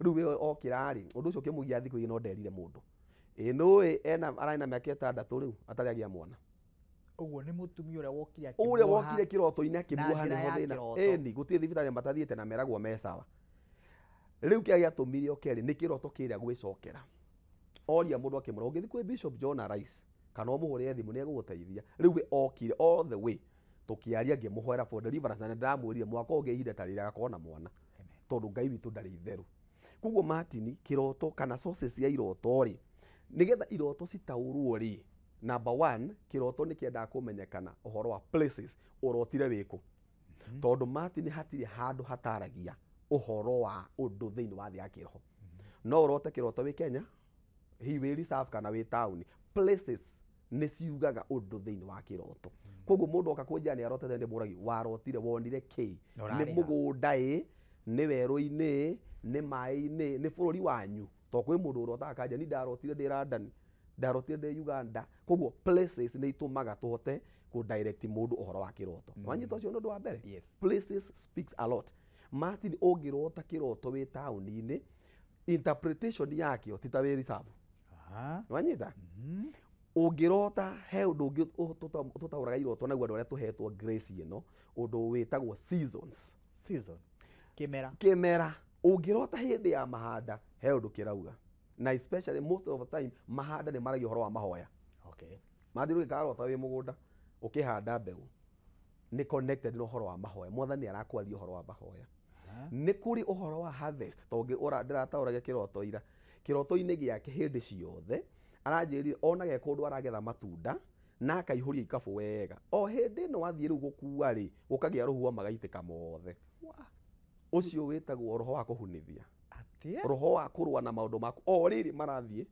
Rĩu we okĩra rĩ ũndũ ũcio ũkĩmũgia thikũ igĩrĩ no nderire mũndũ. Ĩ nũĩ ena ararĩ na mĩaka ĩtandatũ rĩu atarĩ agĩa mwana. Ũguo nĩ mũtumia ũrĩa wokire Ũrĩa akĩmuoha wokire kĩroto-inĩ akĩmuoha na njĩra nĩho ya thĩna. kĩroto. Ĩni gũtirĩ thibitarĩ matathiĩte na meragwo me sawa. Rĩu kĩrĩa gĩatũmire oke rĩ nĩ kĩroto kĩrĩa gwĩcokera. Oria mũndũ akĩmwĩra ũngĩthiĩ kwĩ Bishop John Arise kana ũmũhũrĩre thimũ nĩ egũgũteithia. Rĩu we okire all the way tũkĩaria ngĩmũhoera for deliverance na ndĩramwĩrire mwaka ũngĩ ihinda ta rĩrĩ agakorwo na mwana tondũ Ngai witũ ndarĩ itherũ. Koguo Martin kĩroto kana sources ya iroto rĩ nĩgetha iroto citaũrwo rĩ number 1 kĩroto nĩ kĩendaga kũmenyekana ũhoro wa places ũrotire wĩkũ. Tondũ Martin hatirĩ handũ hataragia ũhoro wa ũndũ thĩinĩ wa thĩ ya kĩroho. No ũrote kĩroto wĩ Kenya hihi wĩ reserve kana wĩ town places nĩ ciugaga ũndũ thĩinĩ wa kĩroto. Koguo mũndũ oka kũnjĩra nĩ arotete nĩ mũragi warotire wonire kĩ nĩ mũgũnda ĩ nĩ werũ-inĩ nĩ maĩ-inĩ nĩ bũrũri wanyu to kwĩ mũndũ ũrotaga akanja ni ndarotire ndĩ London ndarotire ndĩ Uganda. Koguo places nĩ itũmaga tũhote kũ direct mũndũ ũhoro wa kĩroto. Wanyita ũcio nĩ ũndũ wa mbere. Yes. Places speaks a lot. Martin ũngĩrota kĩroto wĩ taũni-inĩ interpretation yakĩo ti ta wĩ reserve. Wanyita? Ũngĩrota he ũndũ ũngĩ tũtaũraga iroto naguo andũ arĩa tũhetwo grace ĩno ũndũ wĩtagwo seasons. Season. Kĩmera. Kĩmera. Ũngĩrota hĩndĩ ya mahanda he ũndũ kĩrauga. Na especially most of the time mahanda nĩ maragia ũhoro wa mahoya. Okay. Mathiĩ ũgĩkarota wĩ mũgũnda ũkĩhanda mbegũ nĩ connected na ũhoro wa mahoya. Mwathani arakwaria ũhoro wa mahoya. Nĩ kũrĩ ũhoro wa harvest tondũ ndĩrataũragia kĩroto ira. Kĩroto-inĩ gĩake hĩndĩ ciothe Aranjĩrire onage kũndũ aragetha matunda na akaihũria ikabũ wega. O hĩndĩ ĩno wathiĩ rĩu gũkua rĩ, gũkagĩa rũhuho magaitĩka mothe. Ũcio wĩtagwo roho wa kũhunithia. Roho wa kũrũa na maũndũ maku. O rĩrĩ marathiĩ,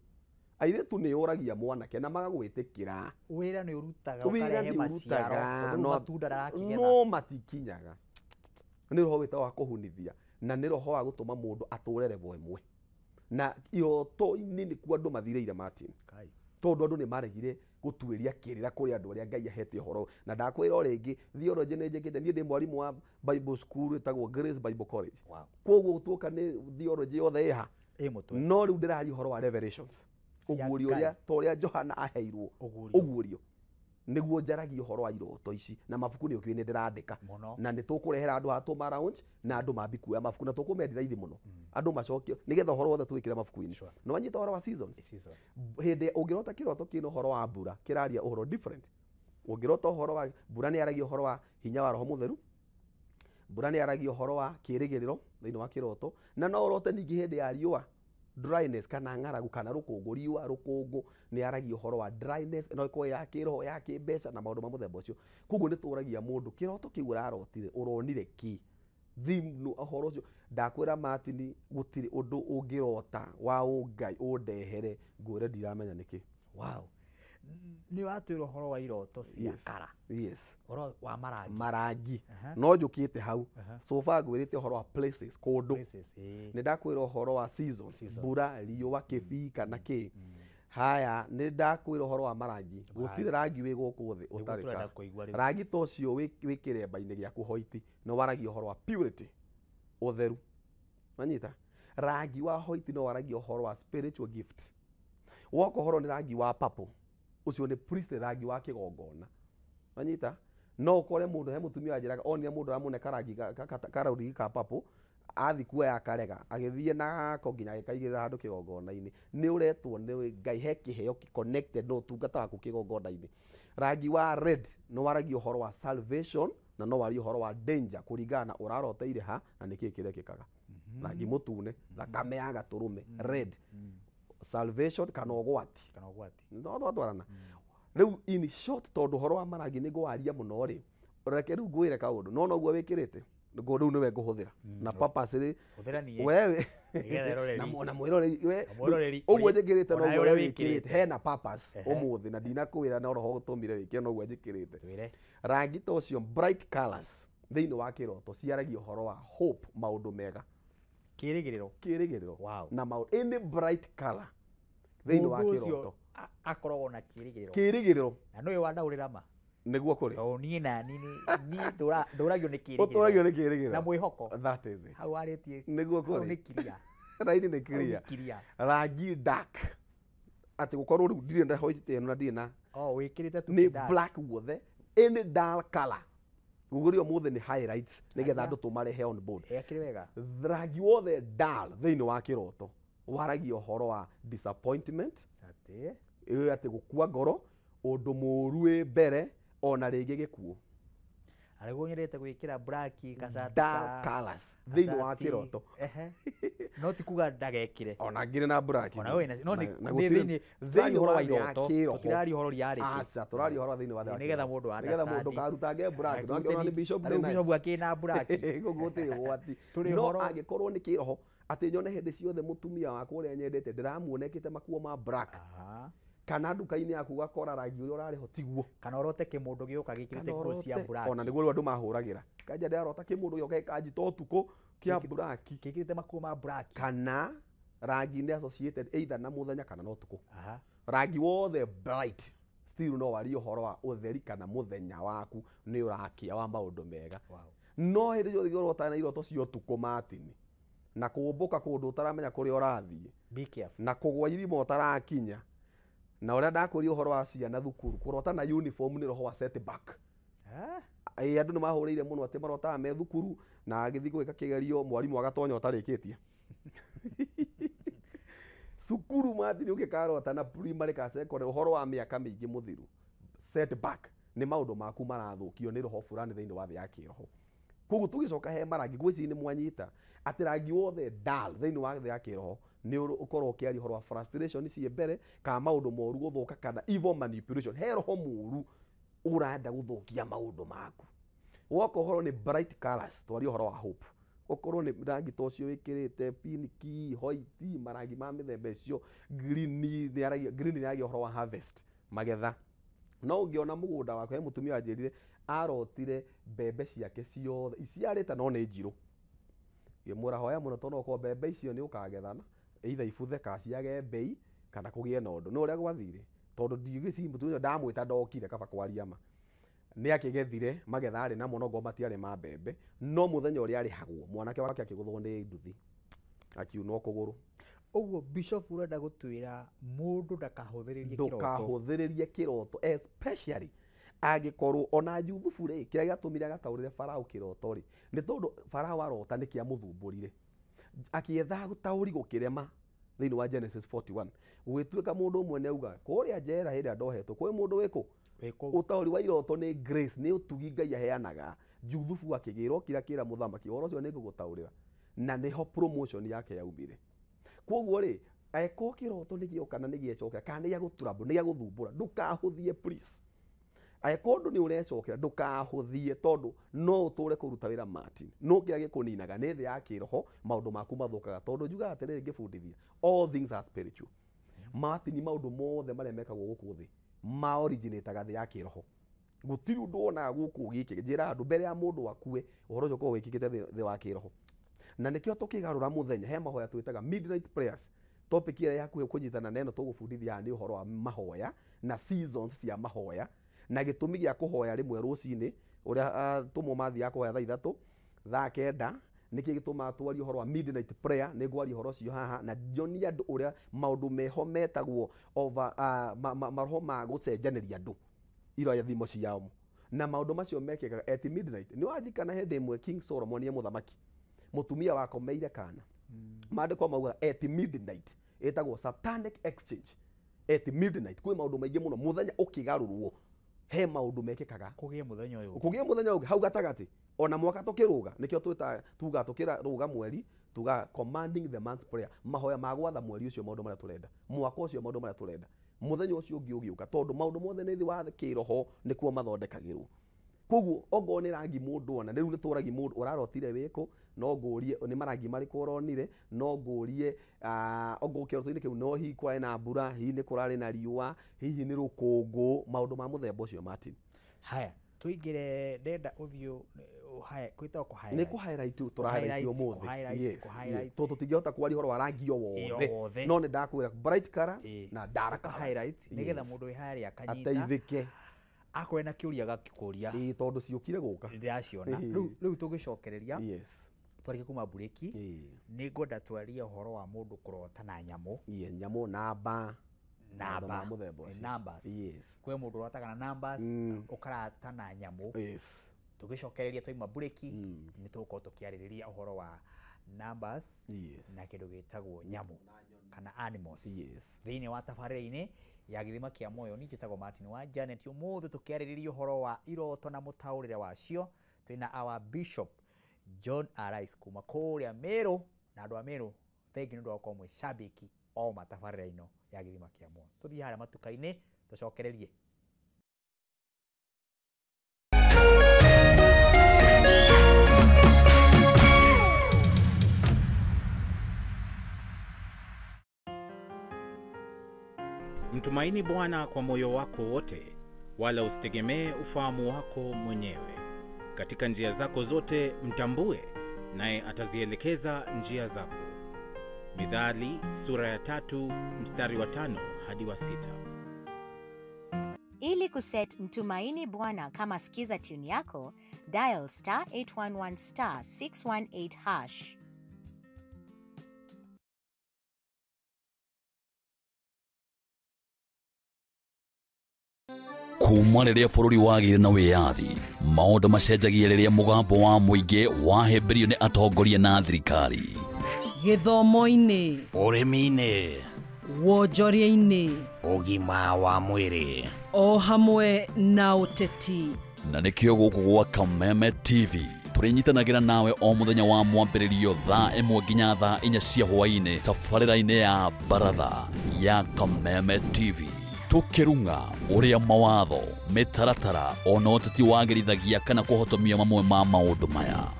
airĩtu nĩ ũragia mwanake na magagwĩtĩkĩra. Wĩra nĩ ũrutaga ũkarehe maciaro, tondũ matunda ndarakĩgetha. No matikinyaga. Nĩ roho wĩtagwo wa kũhunithia na nĩ roho wa gũtũma mũndũ atũre level ĩmwe. Na iroto-inĩ nĩkuo andũ mathirĩire Martin. Tondũ andũ nĩ maregire gũtuĩria kĩrĩra kũrĩ andũ arĩa Ngai ahete ũhoro. Na ndakwĩra o rĩngĩ, theology nĩ njĩkĩte, niĩ ndĩ mwarimũ wa Bible school ĩtagwo Grace Bible College. Koguo tuoka nĩ theology yothe ĩha. No rĩu ndĩraria ũhoro wa revelations. Ũguũrio ũrĩa ta ũrĩa Johana aheirwo. Ũguũrio. Nĩguo njaragia ũhoro wa iroto ici na mabuku nĩ ũkĩũĩ nĩ ndĩrandĩka. Na nĩ tũkũrehera andũ haha Tũma Lounge na andũ mambi kuoya mabuku na tũkũmendia raithi mũno. Andũ macokio nĩgetha ũhoro wothe tũwĩkĩre mabuku-inĩ. Nĩ wanyita ũhoro wa seasons? Hĩndĩ ũngĩrota kĩroto kĩna ũhoro wa mbura kĩraria ũhoro different. Ũngĩrota ũhoro wa mbura nĩ yaragia ũhoro wa hinya wa Roho Mũtheru. Mbura nĩ yaragia ũhoro wa kĩĩrĩgĩrĩro thĩinĩ wa kĩroto. Na no ũrote ningĩ hĩndĩ ya riũa dryness kana ng'aragu kana rũkũngũ, riũa rũkũngũ nĩ yaragia ũhoro wa dryness, no ĩkorwo ya kĩroho ya kĩmbeca na maũndũ ma mũthemba ũcio. Koguo nĩ tũragia mũndũ kĩroto kĩu ũrarotire ũronire kĩ theme ũhoro ũcio. Ndakwĩra Martin, gũtirĩ ũndũ ũngĩrota wa ũngai ũndehere ngwĩre ndiramenya nĩkĩ. Wow. Nĩ watwĩra ũhoro wa iroto cia kara. Yes. Ũhoro wa marangi. Marangi. No njũkĩte hau. So far ngwĩrĩte ũhoro wa places, kũndũ. Nĩ ndakwĩra ũhoro wa seasons, mbura, riũa, kĩbii kana kĩ. Haya, nĩ ndakwĩra ũhoro wa marangi. Gũtirĩ rangi wĩ gũkũ thĩ ũtarĩ. Rangi ta ũcio wĩ kĩremba-inĩ gĩaku hoiti nĩ waragia ũhoro wa purity, ũtheru. Wanyita? Rangi wa hoiti no waragia ũhoro wa spiritual gift. Woka ũhoro nĩ rangi wa purple. Ũcio nĩ priest, rangi wa kĩgongona. Wanyita? No ũkore mũndũ he mũtumia wanjĩraga onire mũndũ aramũne karangi karũrigi ka purple, athi kuoya akarega, agĩthiĩ nako nginya agĩkaigĩrĩra handũ kĩgongona-inĩ. Nĩ ũretwo nĩ Ngai he kĩheo connected na ũtungata waku kĩgongona-inĩ. Rangi wa red nĩ waragia ũhoro wa salvation na no warie ũhoro wa danger kũringana na ũraroteire ha na nĩkĩĩ kĩrekĩkaga. Rangi mũtune, thakame ya gatũrũme, red. Salvation kana ũgwati. Kana ũgwati. No twatwarana. Rĩu in short tondũ ũhoro wa marangi nĩ ngũwaria mũno rĩ, reke rĩu ngwĩre kaũndũ, no noguo wĩkĩrĩte, rĩu nĩwe ngũhũthĩra. Na purpose rĩ, wewe na mwĩroreri we ũguo njĩkĩrĩte noguo wĩkĩrĩte, hena purpose ũmũthĩ na ndinakwĩra no roho ũtũmire wĩkĩre noguo njĩkĩrĩte. Rangi ta ũcio bright colors thĩinĩ wa kĩroto ciaragia ũhoro wa hope, maũndũ mega. Kĩĩrĩgĩrĩro. Kĩĩrĩgĩrĩro. Wow. Na maũndũ any bright color thĩinĩ wa kĩroto akoragwo na kĩĩrĩgĩrĩro. Kĩĩrĩgĩrĩro. Na nĩwe wandaũrĩra ma. Nĩguo kũrĩ. Tondũ niĩ na niĩ ndũragio nĩ kĩĩrĩgĩrĩro. Ũtũragio nĩ kĩĩrĩgĩrĩro. Na mwĩhoko. That is it. Hau warĩtie. Nĩguo kũrĩ. Hau nĩ clear. Raini nĩ clear. Rangi dark. Atĩ gũkorwo rĩu ndirĩ na white ĩno na ndirĩ na. Oh, wĩkĩrĩte tu nĩ black guothe. Any dull color. Gũgũrio ũmũthĩ nĩ highlights nĩgetha andũ tũmarehe on board. Ĩkĩrĩ wega. Rangi wothe dull thĩinĩ wa kĩroto waragia ũhoro wa disappointment. Atĩ ĩyo atĩ gũkua ngoro, ũndũ mũũru wĩ mbere ona rĩngĩ gĩkuũ. Arĩguo nyendete gwĩkĩra black gacati dark colors thĩinĩ wa kĩroto. No ti kuga ndagekĩre. Ona ngĩrĩ na black. Ona wĩna no nĩ thĩinĩ thĩinĩ ũhoro wa iroto, tũtiraria ũhoro reality. Acha, tũraria ũhoro thĩinĩ wa nĩgetha mũndũ understand. Nĩgetha mũndũ karutange black, no angĩona nĩ bishop ndĩ. Bishop akĩna black. Gũkũ gũtirĩ ũgwati. No angĩkorwo nĩ kĩroho atĩ nyone hĩndĩ ciothe mũtumia wakwa ũrĩa nyendete ndĩramuona ekĩte makuo ma black. Kana nduka-inĩ yaku ũgakora rangi ũrĩa ũrarĩho tiguo. Kana ũrote kĩmũndũ gĩũka gĩkĩrĩte nguo cia black. Ona nĩguo rĩu andũ mahũragĩra. Kanja ndĩrarota kĩmũndũ gĩoka gĩkanjita ũtukũ kĩa black. Gĩkĩrĩte makuo ma black. Kana rangi nĩ associated either na mũthenya kana na ũtukũ. Rangi wothe bright still no warie ũhoro wa ũtheri kana mũthenya waku nĩ ũrakĩa wa maũndũ mega. No hĩndĩ ciothe ũrota na iroto cia ũtukũ Martin, na kũmbũka kũndũ ũtaramenya kũrĩa ũrathiĩ. Be careful. Na kũgwa irima ũtarakinya. Na ũrĩa ndakwĩria ũhoro wa ciana thukuru, kũrota na uniform nĩ roho wa setback. Ĩĩ andũ nĩ mahũrĩire mũno atĩ marotaga me thukuru na agĩthiĩ gwĩka kĩgerio mwarimũ agatonya ũtarĩkĩtie. Cukuru Martin ũngĩkarota na primary ka secondary ũhoro wa mĩaka mĩingĩ mũthiru. Setback nĩ maũndũ maku marathũkio nĩ roho fulani thĩinĩ wa thĩ ya kĩroho. Koguo tũgĩcoka he marangi ngwĩciria nĩ mwanyita atĩ rangi wothe dull thĩinĩ wa thĩ ya kĩroho nĩ ũkorwo ũkĩaria ũhoro wa frustration ciĩ mbere kana maũndũ moru gũthũka kana evil manipulation. He roho mũru ũrenda gũthũkia maũndũ maku. Woka ũhoro nĩ bright colors, twaria ũhoro wa hope. Okorwo nĩ rangi ta ũcio wĩkĩrĩte pinki, white, marangi ma mĩthemba ĩcio, green nĩ yaragia ũhoro wa harvest, magetha. No ũngĩona mũgũnda waku, he mũtumia wanjĩrire arotire mbembe ciake ciothe iciarĩte no nĩ njirũ. Ngĩmwĩra hoya mũno tondũ okorwo mbembe icio nĩ ũkagethana either ibuthe kana ciage mbei kana kũgĩe na ũndũ. No ũrĩa gwathire tondũ ndigĩciria mũtumia ũcio ndamwĩta ndokire kaba kwaria ma. Nĩ akĩgethire magetha arĩ namo no ngorwo matiarĩ ma mbembe, no mũthenya ũrĩa arĩhagwo mwanake wake akĩgũthwo nĩ nduthi akiunwo kũgũrũ. Ũguo Bishop ũrenda gũtwĩra mũndũ ndakahũthĩrĩrie kĩroto. Ndũkahũthĩrĩrie kĩroto especially angĩkorwo ona Juthubu rĩ, kĩrĩa gĩatũmire agataũrĩre Farao kĩroto rĩ, nĩ tondũ Farao arota nĩ kĩamũthumbũrire. Akĩetha ũtaũri gũkĩrema thĩinĩ wa Genesis 41. Gũgĩtuĩka mũndũ ũmwe nĩ auga kũrĩa njera hĩndĩ ĩrĩa ndohetwo kwĩ mũndũ wĩkũ ũtaũri wa iroto nĩ grace, nĩ ũtugi Ngai aheanaga. Juthubu akĩgĩra okire akĩra mũthamaki ũhoro ũcio nĩ ngũgũtaũrĩra, na nĩho promotion yake yaumire. Koguo rĩ, angĩkorwo kĩroto nĩ gĩoka na nĩ gĩecokera kana nĩ gĩa gũtũrambũ, nĩ gĩa gũthumbũra, ndũkahũthie please. Angĩkorwo ũndũ nĩ ũrecokera ndũkahũthie tondũ no ũtũre kũruta wĩra Martin, no kĩrĩa gĩkũninaga nĩ thĩ ya kĩroho, maũndũ maku mathũkaga. Tondũ njugaga atĩrĩrĩ ngĩbundithia, all things are spiritual. Martin, maũndũ mothe marĩa mekagwo gũkũ thĩ ma originataga thĩ ya kĩroho. Gũtirĩ ũndũ wonaga gũkũ gĩkĩ. Njĩra andũ mbere ya mũndũ akue ũhoro ũcio ũkoragwo wĩkĩkĩte thĩ wa kĩroho. Na nĩkĩo tũkĩgarũra mũthenya he mahoya twĩtaga midnight prayers. Topic ĩrĩa yakuhĩ kũnyitana na ĩno tũgũbundithia haha nĩ ũhoro wa mahoya na seasons cia mahoya na gĩtũmi gĩa kũhoya rĩmwe rũcinĩ ũrĩa tũmwo mathiaga kũhoya thaa 3 thaa 9. Nĩkĩ gĩtũmaga twarie ũhoro wa midnight prayer? Nĩ ngwaria ũhoro ũcio haha na njonie andũ ũrĩa maũndũ meho metagwo over maroho ma gũcenjanĩria andũ irathimo ciao na maũndũ macio mekĩkaga at midnight. Nĩ waririkana hĩndĩ ĩmwe King Solomon ye mũthamaki mũtumia wakomeire kana maandĩko maugaga at midnight ĩtagwo satanic exchange. At midnight kwĩ maũndũ maingĩ mũno mũthenya ũkĩgarũrwo he maũndũ mekĩkaga kũgĩe mũthenya ũyũ kũgĩe mũthenya ũngĩ hau gatagatĩ ona mwaka tũkĩrũga. Nĩkĩo twĩtaga tuga tũkĩrũga mweri tuga commanding the month prayer, mahoya ma gwatha mweri ũcio maũndũ marĩa tũrenda, mwaka ũcio maũndũ marĩa tũrenda, mũthenya ũcio ũngĩ ũgĩũka, tondũ maũndũ mothe nĩ thĩ wa kĩroho nĩkuo mathondekagĩrwo. Koguo ongorwo nĩ rangi mũndũ ona rĩu nĩ tũragi mũndũ ũrarotire wĩkũ, no ngũrie nĩ marangi marĩkũ ũronire, no ngũrie ongorwo kĩroto-inĩ kĩu no hihi kũrarĩ na mbura, hihi nĩ kũrarĩ na riũa, hihi nĩ rũkũngũ, maũndũ ma mũthemba ũcio Martin. Haya tũingĩre ndenda ũthiũ kwĩtagwo kũ highlight. Nĩ kũ highlight tũra highlight ũmũthĩ. Tondũ tũtingĩhota kwaria ũhoro wa rangi o wothe, no nĩ ndakwĩra bright color na dark color highlight nĩgetha mũndũ wĩ harĩa akanyita ateithĩke akorwo na kĩũria gakĩkũria tondũ ciũkire gũka ndĩraciona. Rĩu tũgĩcokereria twarĩkia kuma mburĩki nĩ ngwenda twarie ũhoro wa mũndũ kũrota na nyamũ. Nyamũ namba namba numbers. Kwĩ mũndũ ũrotaga na numbers, ũkarata na nyamũ. Tũgĩcokereria twaima mburĩki nĩ tũgũkorwo tũkĩarĩrĩria ũhoro wa numbers na kĩndũ gĩtagwo nyamũ kana animals thĩinĩ wa tabarĩra-inĩ ya Gĩthima kĩa Muoyo. Niĩ njĩtagwo Martin wa Janet. Ũmũthĩ tũkĩarĩrĩria ũhoro wa iroto na mũtaũrĩre wacio twĩna our Bishop John Arise kuma kũrĩa Meru, na andũ a Meru thengi nĩ ũndũ wa gũkorwo mwĩ shabiki o matabarĩra ĩno ya Gĩthima kĩa Muoyo. Tũthiĩ harĩa matuka-inĩ tũcokererie. Mtumaini Bwana kwa moyo wako wote, wala usitegemee ufahamu wako mwenyewe. Katika njia zako zote mtambue, naye atazielekeza njia zako. Mithali sura ya 3 mstari wa 5 hadi wa 6. Ili kuset Mtumaini Bwana kama skiza tune yako, dial star 811 star 618 hash. Kuma rĩrĩa bũrũri wagĩire na wĩyathi, maũndũ macenjagia rĩrĩa mũgambo wa mũingĩ wahĩmbĩrio nĩ atongoria na thirikari. Gĩthomo-inĩ, ũrĩmi-inĩ, wonjoria-inĩ, ũgima wa mwĩrĩ, o hamwe na ũteti. Na nĩkĩo gũkũ gwa Kameme TV Tũrĩnyitanagĩra nawe o mũthenya wa mwambĩrĩrio thaa 1 nginya thaa 4 cia hwaĩ-inĩ tabarĩra-inĩ ya Baratha ya Kameme TV. Tũkĩrung'a ũrĩa mawatho, mĩtaratara ona ũteti wagĩrithagia kana kũhotomia mamwe ma maũndũ maya.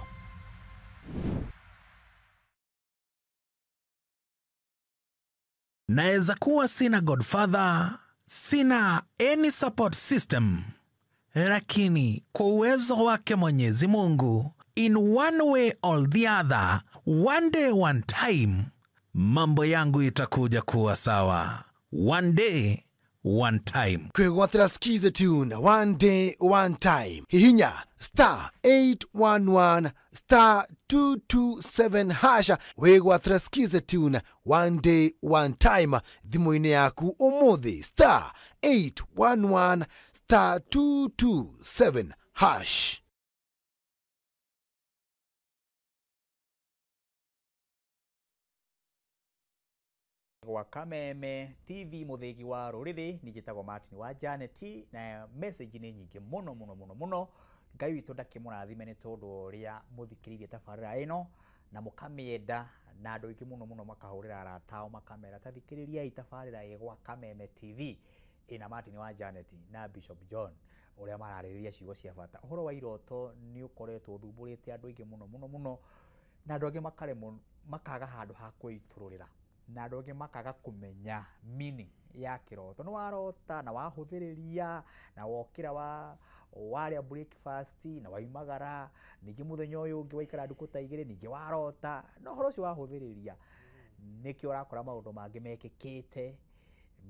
Naweza kuwa sina godfather, sina any support system, lakini kwa uwezo wake Mwenyezi Mungu, in one way or the other, one day one time, mambo yangu itakuja kuwa sawa. One day one time. Kwĩgwatĩra Skiza Tune one day one time. Hihinya star 811 star 227 hasha wĩgwatĩra Skiza Tune one day one time thimũ-inĩ yaku ũmũthĩ star 811 star 227 hash. Gwa Kameme TV muthigi wa ruriri ni njitagwo Martin wa Janet na message ni nyingi muno muno muno muno. Ngai witũ ndakĩmũrathime nĩ tondũ ũrĩa mũthikĩrĩirie tabarĩra ĩno na mũkamĩenda na andũ aingĩ mũno mũno makahũrĩra arata ao makamera tathikĩrĩriai tabarĩra ĩ gwa Kameme TV ĩna Martin wa Janet na Bishop John ũrĩa mararĩrĩria ciugo cia bata. Ũhoro wa iroto nĩ ũkoretwo ũthumbũrĩte andũ aingĩ mũno mũno mũno na andũ angĩ makaremwo makaga handũ ha kwĩitũrũrĩra na andũ angĩ makaga kũmenya meaning ya kĩroto. Nĩ warota na wahũthĩrĩria na wokĩra wa warĩa breakfast na waimagara ningĩ mũthenya ũyũ ũngĩ waikara ndukũ ta igĩrĩ ningĩ warota na ũhoro ũcio wahũthĩrĩria nĩkĩo ũrakora maũndũ mangĩ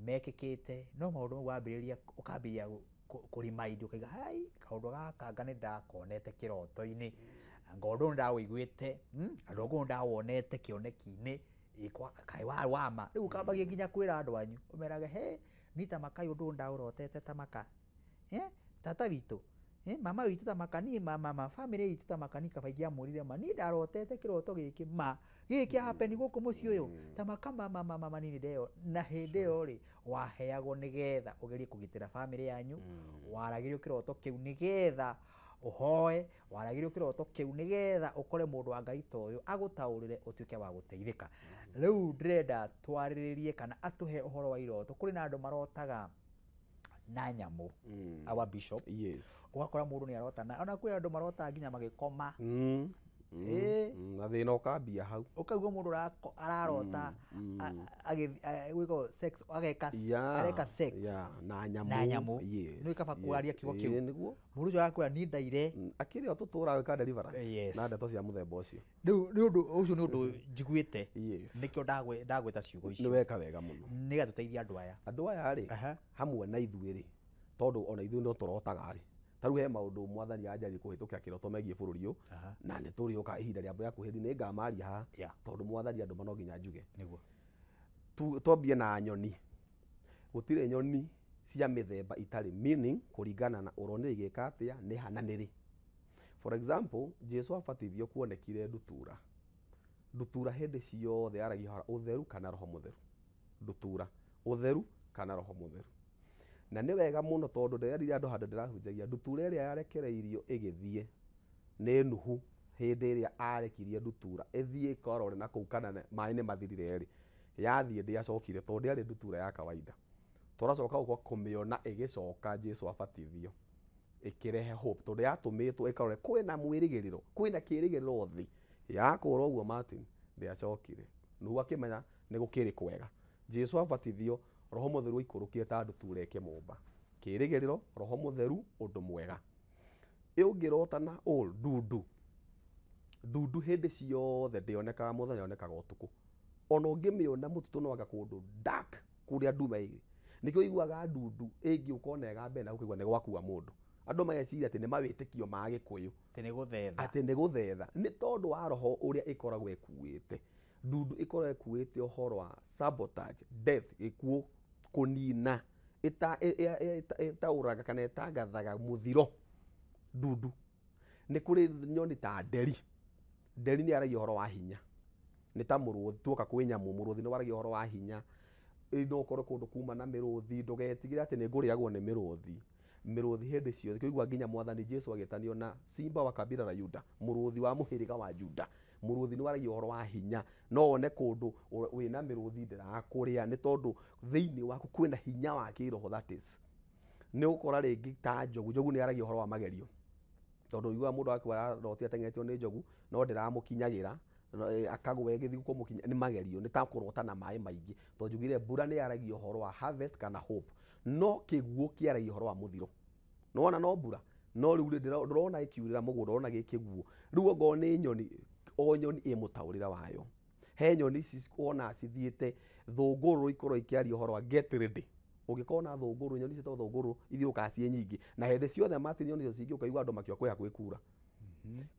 mekĩkĩte no maũndũ mau wambĩrĩria ũkambĩrĩria kũremind ũkaiga hai kaũndũ gaka anga nĩ ndakonete kĩroto-inĩ anga ũndũ ũyũ nĩ ndawũiguĩte andũ ũyũ nĩ ndawonete kĩoneki-inĩ kaĩ wama rĩu ũkambagia nginya kwĩra andũ anyu ũmerage he ni ta maka ũndũ ũyũ ndaũrotete ta maka tata witũ mama witũ ta maka ni mama family itũ ta maka ni kaba ingĩamwĩrire ma ni ndarotete kĩroto gĩkĩ ma gĩkĩ kĩa happen gũkũ mũciĩ ũyũ ta maka mama mama nini ndeo na hĩndĩ ĩyo rĩ waheagwo nĩgetha ũgerie kũgitĩra family yanyu waragĩrio kĩroto kĩu nĩgetha ũhoe waragĩrio kĩroto kĩu nĩgetha ũkore mũndũ wa Ngai ta ũyũ agũtaũrĩre ũtuĩke wa gũteithĩka. Rĩu ndĩrenda twarĩrĩrie kana atũhe ũhoro wa iroto. Kũrĩ na andũ marotaga na nyamũ our bishop. Yes. Ũgakora mũndũ nĩ arota na ona kwĩ andũ marotaga nginya magĩkoma. Na thĩna ũkambia hau ũkaigua mũndũ ararota gwĩka sex ageka areka sex na nyamũ nĩ kaba kwaria kiugo kĩu nĩguo mũndũ ũcio agakwĩra niĩ ndaire akĩrĩ o tũtũraga gwĩka deliverance na ndeto cia mũthemba ũcio. Rĩu nĩ ũndũ ũcio nĩ ũndũ njiguĩte nĩkĩo ndagwĩta ciugo icio. Nĩ weka wega mũno nĩgetha tũteithie andũ aya. Andũ aya rĩ hamwe na ithuĩ rĩ tondũ ona ithuĩ no tũrotaga rĩ ta rĩu he maũndũ mwathani anjarie kũhĩtũkĩra kĩroto megiĩ bũrũri ũyũ na nĩ tũrĩũka ihinda rĩa mbura kuhĩthi nĩ ngamaria haha tondũ mwathani andũ no nginya njuge. Nĩguo twambie na nyoni. Gũtirĩ nyoni cia mĩthemba itarĩ meaning kũringana na ũronire igĩka atĩa nĩ ha na nĩ rĩ. For example, Jesu abatithio kuonekire ndutura. Ndutura hĩndĩ ciothe yaragia ũhoro ũtheru kana roho mũtheru. Ndutura ũtheru kana roho mũtheru. Na nĩ wega mũno tondũ ndĩrerire andũ handũ ndĩrahunjagia ndutura ĩrĩa yarekereirio ĩgĩthiĩ nĩ Nuhu hĩndĩ ĩrĩa arekirie ndutura ĩthiĩ ĩkarore na kũu kana maĩ nĩ mathirire rĩ yathiĩ ndĩacokire tondũ ndĩarĩ ndutura ya kawaida. Tũracoka gũka kũmĩona ĩgĩcoka Jesu abatithio ĩkĩrehe hope tondũ yatũmĩtwo ĩkarore kwĩna mwĩrĩgĩrĩro kwĩna kĩrĩgĩrĩro thĩ yakũra ũguo Martin ndĩacokire. Nuhu akĩmenya nĩ gũkĩrĩ kwega. Jesu abatithio roho mũtheru aikũrũkire ta ndutura ĩkĩmũmba. Kĩrĩgĩrĩro roho mũtheru ũndũ mwega. Ũngĩrota na ndundu ndundu hĩndĩ ciothe ndĩonekaga mũthenya yonekaga ũtukũ. Ona ũngĩmĩona mũtitũ no anga kũndũ dark kũrĩa nduma ĩrĩ. Nĩkĩo ũiguaga ndundu ĩngĩũka ona ĩgambe na ũkaigua nĩ gwakua mũndũ. Andũ mageciria atĩ nĩ mawĩtĩkio ma Gĩkũyũ atĩ nĩ gũthetha atĩ nĩ gũthetha nĩ tondũ wa roho ũrĩa ĩkoragwo ĩkuĩte. Ndundu ĩkoragwo ĩkuĩte ũhoro wa sabotage, death, gĩkuũ, kũnina, ĩtaũraga kana ĩtangathaga mũthiro. Ndundu nĩ kũrĩ nyoni ta nderi. Nderi nĩ yaragia ũhoro wa hinya nĩ ta mũrũthi tuoka kwĩ nyamũ mũrũthi nĩ waragia ũhoro wa hinya no ũkorwo kũndũ kuma na mĩrũthi ndũgetigĩre atĩ nĩ ngũrĩagwo nĩ mĩrũthi. Mĩrũthi hĩndĩ ciothe kĩigua nginya mwathani Jesu agĩtanio na simba wa kabila la Yuda, mũrũthi wa mũhĩrĩga wa Juda. Mũrũthi nĩ waragia ũhoro wa hinya, no wone kũndũ wĩna mĩrũthi ndĩrakũrĩa nĩ tondũ thĩinĩ waku kwĩna hinya wa kĩroho, that is nĩ ũgũkora rĩngĩ ta njogu. Njogu nĩ yaragia ũhoro wa magerio, tondũ ũiguaga mũndũ akua ararotire ateng'eretio nĩ njogu no ndĩramũkinyagĩra, akagwa ĩgĩthiĩ kũmũkinya, nĩ magerio, nĩ ta kũrota na maĩ maingĩ. Tondũ njugire mbura nĩ yaragia ũhoro wa harvest kana hope, no kĩguũ kĩaragia ũhoro wa mũthiro. Nĩwona no mbura no rĩu ndũrona ĩkiurĩra mũgũnda, ũrona gĩ kĩguũ. Rĩu ongorwo nĩ nyoni, o nyoni ĩ mũtaũrĩre wayo. He nyoni ici wona cithiĩte thũngũrũ ikorwo ikĩaria ũhoro wa get ready. Ũngĩkorwo na thũngũrũ, nyoni ciĩtagwo thũngũrũ ithiũrũrũkaga ciĩ nyingĩ, na hĩndĩ ciothe Martin nyoni icio cingĩũka igua andũ makiuga kwĩ hakuhĩ kura.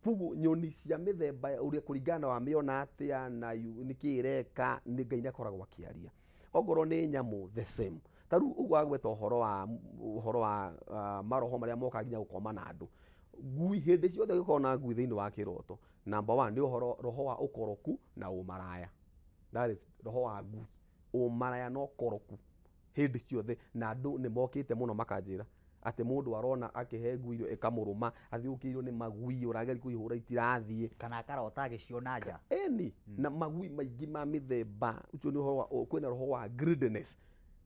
Koguo nyoni cia mĩthemba ũrĩa kũringana na wamĩona atĩa na nĩkĩ ĩreka, nĩ Ngai nĩ akoragwo akĩaria. Ongorwo nĩ nyamũ the same. Ta rĩu ũguo wagweta ũhoro wa maroho marĩa mokaga nginya gũkoma na andũ. Ngui hĩndĩ ciothe ũngĩkorwo na ngui thĩinĩ wa kĩroto, number one nĩ ũhoro roho wa ũkoroku na ũmaraya. That is roho wa ngui, ũmaraya na ũkoroku hĩndĩ ciothe. Na andũ nĩ mokĩte mũno makanjĩra atĩ mũndũ arona akĩhe ngui irio ĩkamũrũma, athiũkĩirwo nĩ magui, ũrageria kũihũra itirathiĩ, kana akarota agĩciona nja. Ĩni na magui maingĩ ma mĩthemba. Ũcio nĩ ũhoro wa kwĩna roho wa greediness,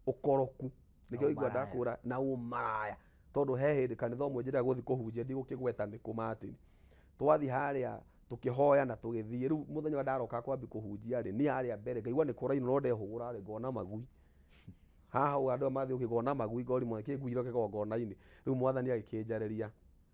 ũkoroku, nĩkĩo igua ndakũra na ũmaraya. Tondũ he hĩndĩ kanitha ũmwe njĩra gũthiĩ kũhunjia, ndigũkĩgweta nĩ kũ Martin, twathiĩ harĩa tũkĩhoya na tũgĩthiĩ. Rĩu mũthenya ũrĩa ndaroka kwambi kũhunjia rĩ, niĩ harĩa mbere ngaigua nĩ kũrainwo, no ndehũgũra rĩ ngona magui haha ũguo andũ mathiĩ ũkĩgona magui ngori mwe kĩnguiro kĩgongona-inĩ. Rĩu mwathani agĩkĩnjarĩria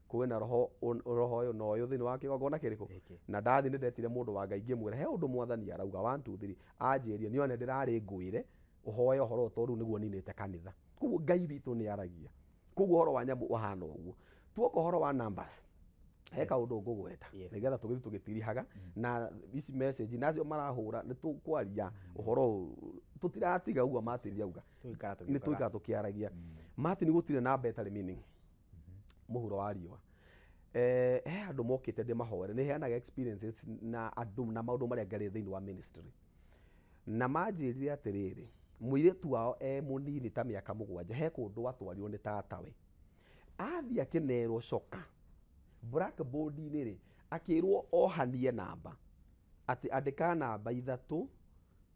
kwĩna roho roho ũyũ na ũyũ thĩinĩ wa kĩgongona kĩrĩkũ, na ndathiĩ nĩ ndetire mũndũ wa Ngai ngĩmwĩra he ũndũ mwathani arauga 1 2 3, anjĩrie niĩ one ndĩrarĩ ngwĩre ũhoe ũhoro ũyũ tondũ rĩu nĩguo ninĩte kanitha. Koguo Ngai witũ nĩ aragia. Koguo ũhoro wa nyamũ ũhana ũguo. Tuoka ũhoro wa numbers, he kaũndũ ngũgweta nĩgetha tũgĩthiĩ tũgĩtirihaga na ici message nacio marahũra, nĩ tũkwaria ũhoro ũyũ, tũtiratiga ũguo Martin auga, nĩ tũikara tũkĩaragia. Martin, gũtirĩ namba ĩtarĩ meaning mũhuro wa riũa. He andũ mokĩte ndĩmahoere, nĩ heanaga experiences na andũ na maũndũ marĩa ngereire thĩinĩ wa ministry, na manjĩrire atĩrĩrĩ, mũirĩtu wao e mũnini ta mĩaka 7 he kũndũ atwarirwo nĩ tatawe, athiĩ akĩnerwo coka blackboard-inĩ rĩ, akĩrwo ohanie namba, atĩ andĩka namba 3,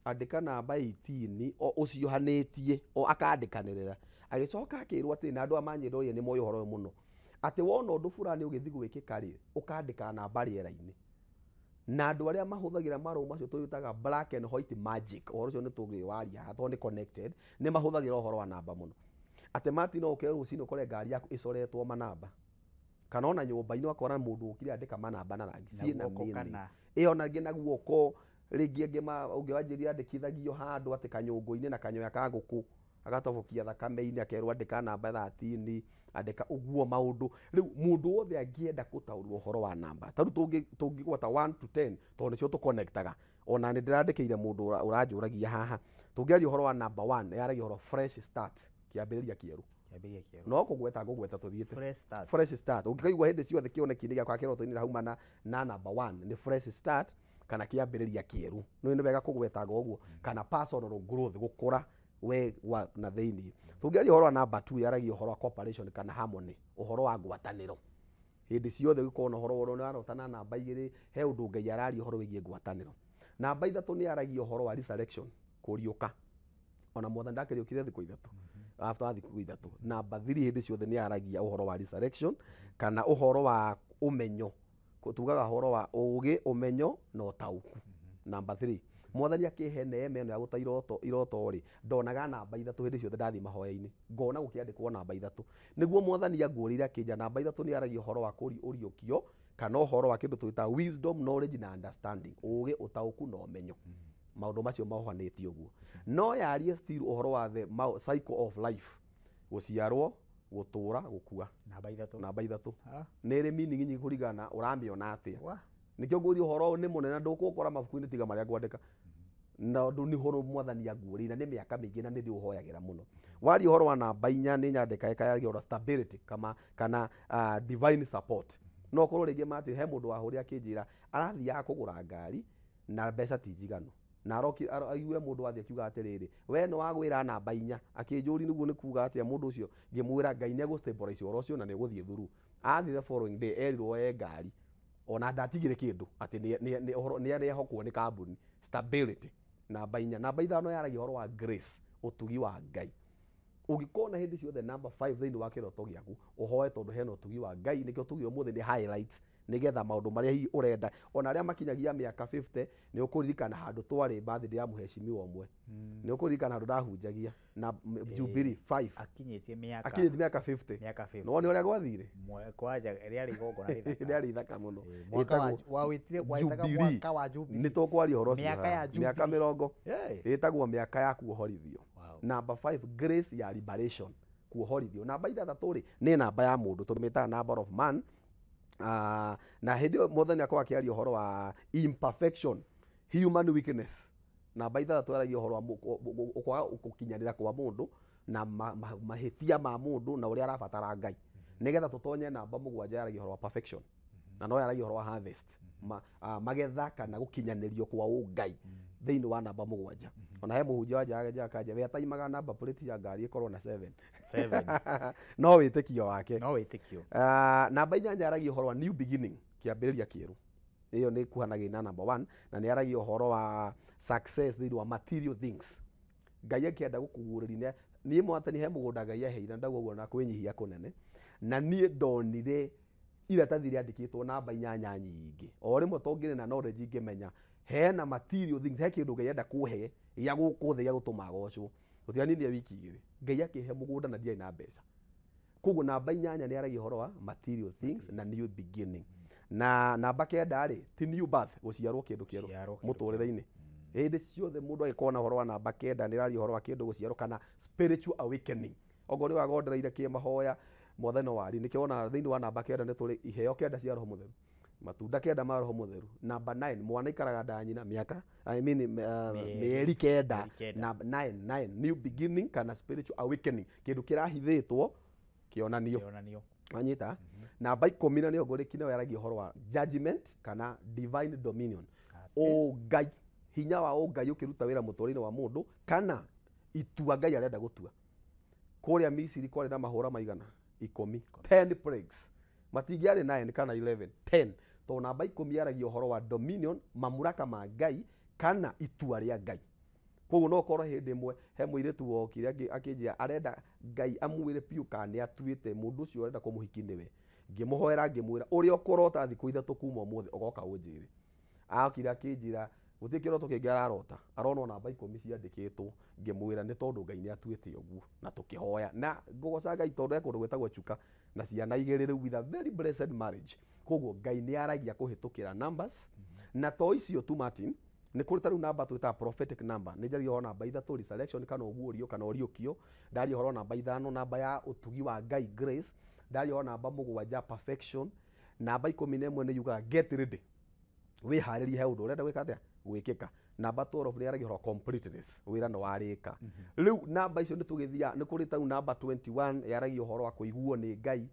andĩka namba 18, o ũciohanĩtie o akandĩkanĩrĩra. Agĩcoka akĩrwo atĩ na andũ aya manyĩrwo nĩ moĩ ũhoro ũyũ mũno, atĩ wona ũndũ fulani ũgĩthiĩ gwĩkĩka rĩ, ũkandĩka namba rĩera-inĩ. Na andũ arĩa mahũthagĩra marũa macio tũĩtaga black and white magic, ũhoro ũcio nĩ tũngĩwaria haha tondũ nĩ connected, nĩ mahũthagĩra ũhoro wa namba mũno. Atĩ Martin no ũke rũcinĩ ũkore ngari yaku ĩcoretwo manamba, kana ona nyũmba-inĩ ũgakora mũndũ ũkire andĩka manamba na rangi ciĩna meaning. Ĩyo na ngĩ na guoko rĩngĩ angĩ ũngĩ wanjĩrire andĩkithagio handũ atĩ kanyũngũ-inĩ na kanyoya ka ngũkũ, agatobokia thakame-inĩ akerwo andĩka namba 13, andĩka ũguo maũndũ. Rĩu mũndũ wothe angĩenda gũtaũrwo ũhoro wa namba, ta rĩu tũngĩgwata 1 to 10 tondũ nĩcio tũconnectaga, ona nĩ ndĩrandĩkĩire mũndũ ũranjũragia haha, tũngĩaria ũhoro wa namba 1 yaragia ũhoro fresh start, kĩambĩrĩria kĩerũ. No kũgweta ngũgweta tũthiĩte fresh start. Ũngĩkaigua hĩndĩ ciothe kĩoneki-inĩ gĩakwa kĩroto-inĩ hauma na namba 1 nĩ fresh start kana kĩambĩrĩria kĩerũ. Nĩ wega kũgwetaga ũguo, kana personal growth, gũkũra we wa na thĩinĩ. Tũngĩaria ũhoro wa namba 2 yaragia ũhoro wa cooperation kana harmony, ũhoro wa ngwatanĩro. Hĩndĩ ciothe gũkorwo na ũhoro ũrĩa ũrarota na namba 2, he ũndũ Ngai araria ũhoro wĩgiĩ ngwatanĩro. Namba 3 nĩ yaragia ũhoro wa resurrection, kũriũka. Ona mwathani ndakĩriũkire thikũ 3, after thikũ 3. Namba 3 hĩndĩ ciothe nĩ yaragia ũhoro wa resurrection kana ũhoro wa ũmenyo, tugaga ũhoro wa ũũgĩ, ũmenyo na ũtaũku. Namba 3, mwathani akĩhe neema ĩno ya gũta iroto rĩ, ndonaga namba 3 hĩndĩ ciothe ndathiĩ mahoya-inĩ, ngona gũkĩandĩkwo namba 3. Nĩguo mwathani anguũrĩire akĩnja namba 3 nĩ yaragia ũhoro wa ũriũkio kana ũhoro wa kĩndũ twĩtaga wisdom, knowledge na understanding, ũũgĩ, ũtaũku na ũmenyo. Maũndũ macio mohanĩtie ũguo. No yarie still ũhoro wa the cycle of life, gũciarwo, gũtũra, gũkua. Namba 3. Namba 3 nĩ ĩrĩ meaning nyingĩ kũringana na ũramĩona atĩa. Nĩkĩo ngũria ũhoro ũyũ nĩ mũnene na ndũkũũkora mabuku-inĩ tiga marĩa ngwandĩka. Na ũndũ nĩ ũhoro mwathani anguũrĩire na nĩ mĩaka mĩingĩ na nĩ ndĩũhoyagĩra mũno. Waria ũhoro wa namba 4 nĩ nyandĩka ĩkayaria ũhoro stability kana divine support. No ũkorwo rĩngĩ Martin he mũndũ wahũrire akĩnjĩra arathiaga kũgũra ngari na mbeca ti njiganu. Na aroki aigue mũndũ athiĩ akiuga atĩrĩrĩ, we nĩ wagwĩra namba 4, akĩnjũri nĩguo nĩ kuga atĩa mũndũ ũcio, ngĩmwĩra Ngai nĩ egũ-stabilize ũhoro ũcio na nĩ ũgũthiĩ through. Athiĩ the following day erirwo oe ngari, ona ndatigire kĩndũ atĩ nĩ arehokwo nĩ kambuni. Stability namba 4. Namba 5 yaragia ũhoro wa grace, ũtugi wa Ngai. Ũngĩkona hĩndĩ ciothe namba 5 thĩinĩ wa kĩroto gĩaku, ũhoe tondũ hena ũtugi wa Ngai. Nĩkĩo tugire ũmũthĩ nĩ highlights, nĩgetha maũndũ marĩa hihi ũrenda ona arĩa makinyagia mĩaka 50 nĩ ũkũririkana handũ twarĩ birthday ya mũhecimiwa ũmwe, nĩ ũkũririkana handũ ndahunjagia na Jubilee 5 akinyĩtie mĩaka akinyĩtie mĩaka 50 mĩaka 50. No nĩ ũrĩa gwathire kwanja rĩarĩ igongona rĩthaka, rĩarĩ ithaka mũno. Mwaka wa wĩtire waitaga mwaka wa Jubilee, nĩ tũkwaria ũhoro ũcio mĩaka ya Jubilee, mĩaka 40 ĩtagwo mĩaka ya kuohorithio. Namba 5 grace ya liberation, kuohorithio. Namba 6 rĩ nĩ namba ya mũndũ, tũmĩtaga number of man. Na hĩndĩ ĩyo Mwathani akorwo akĩaria ũhoro wa imperfection, human weakness. Namba 6 yaragia ũhoro wa kwaga gũkinyanĩra kwa mũndũ na mahĩtia ma mũndũ na ũrĩa arabatara Ngai, nĩgetha tũtonye namba 7 yaragia ũhoro wa perfection, na no yaragia ũhoro wa harvest, magetha kana gũkinyanĩrio kwa ũngai thĩinĩ wa namba 7. Ona he mũhunjia wa kanja we ataimaga namba plate ya ngari ĩkorwo na 7 no wĩtĩkio wake, no wĩtĩkio. Namba 8 yaragia ũhoro wa new beginning, kĩambĩrĩria kĩerũ. Ĩyo nĩ kuhanagia na namba 1, na nĩ yaragia ũhoro wa success thĩinĩ wa material things. Ngai akĩenda gũkũguũrĩria, niĩ Mwathani he mũgũnda Ngai aheire, ndauga ũguo na kwĩnyihia kũnene, na niĩ ndonire iratathi rĩandĩkĩtwo namba 8 nyingĩ. O rĩmwe tongĩrĩ na knowledge ingĩmenya hena material things, he kĩndũ Ngai enda kũhe gĩa gũkũ thĩ gĩa gũtũma agocwo. Gũtianirie wiki 2 Ngai akĩhe mũgũnda na ndiarĩ na mbeca. Koguo namba 8 nĩ yaragia ũhoro wa material things na new beginning. Na namba 9 rĩ ti new birth, gũciarwo kĩndũ kĩerũ mũtũrĩre-inĩ. Hĩndĩ ciothe mũndũ agĩkorwo na ũhoro wa namba 9 nĩ araria ũhoro wa kĩndũ gũciarwo kana spiritual awakening. Okorwo nĩ wagondereire kĩmahoya Mwathani wari, nĩkĩo wona thĩinĩ wa namba 9 nĩ tũrĩ iheo 9 cia Roho Mũtheru, matunda 9 ma Roho Mũtheru. Namba 9 mwana ikaraga nda nyina mĩaka mĩeri 9. Namba 9 9 new beginning kana spiritual awakening, kĩndũ kĩrahithĩtwo kĩonanio. Wanyita? Namba 10 na nĩyo ngũrĩki nayo yaragia ũhoro wa judgment kana divine dominion, ũngai, hinya wa ũngai ũkĩruta wĩra mũtũrĩre-inĩ wa mũndũ kana itua Ngai arenda gũtua. Kũrĩa Misiri kwarĩ na mahũra maigana 10, 10 plagues, matingĩarĩ 9 kana 11, 10. Tondũ namba 10 yaragia ũhoro wa dominion, mamuraka ma Ngai kana itua rĩa Ngai. Koguo no ũkorwo hĩndĩ ĩmwe he mũirĩtu wokire akĩnjĩra arenda Ngai amwĩre biũ kana nĩ atuĩte mũndũ ũcio ũrenda kũmũhiki nĩwe. Ngĩmũhoera ngĩmwĩra ũrĩa ũkũrota thikũ 3 kuma ũmũthĩ ũgoka ũnjĩre. Akire akĩnjĩra gũtirĩ kĩroto kĩngĩ ararota, arona namba 10 ciandĩkĩtwo. Ngĩmwĩra nĩ tondũ Ngai nĩ atuĩte ũguo, na tũkĩhoya na ngũgoca Ngai tondũ he kũndũ gwĩtagwo Chuka na ciana 2 rĩu with a very blessed marriage. Koguo Ngai nĩ aragia kũhĩtũkĩra numbers, na to icio tu Martin, nĩ kũrĩ ta rĩu namba twĩtaga prophetic number. Nĩ njaria ũhoro namba 3 resurrection kana ũguũrio kana ũriũkio, ndaria ũhoro namba 5 namba ya ũtugi wa Ngai grace, ndaria ũhoro namba 7 perfection, namba 11 nĩ yugaga get ready, wĩharĩrie he ũndũ ũrenda gwĩka atĩa gwĩkĩka. Namba 12 nĩ yaragia ũhoro completeness, wĩra nĩ warĩka. Rĩu namba icio nĩ tũgĩthiaga, nĩ kũrĩ ta rĩu namba 21 yaragia ũhoro wa kũiguo nĩ Ngai,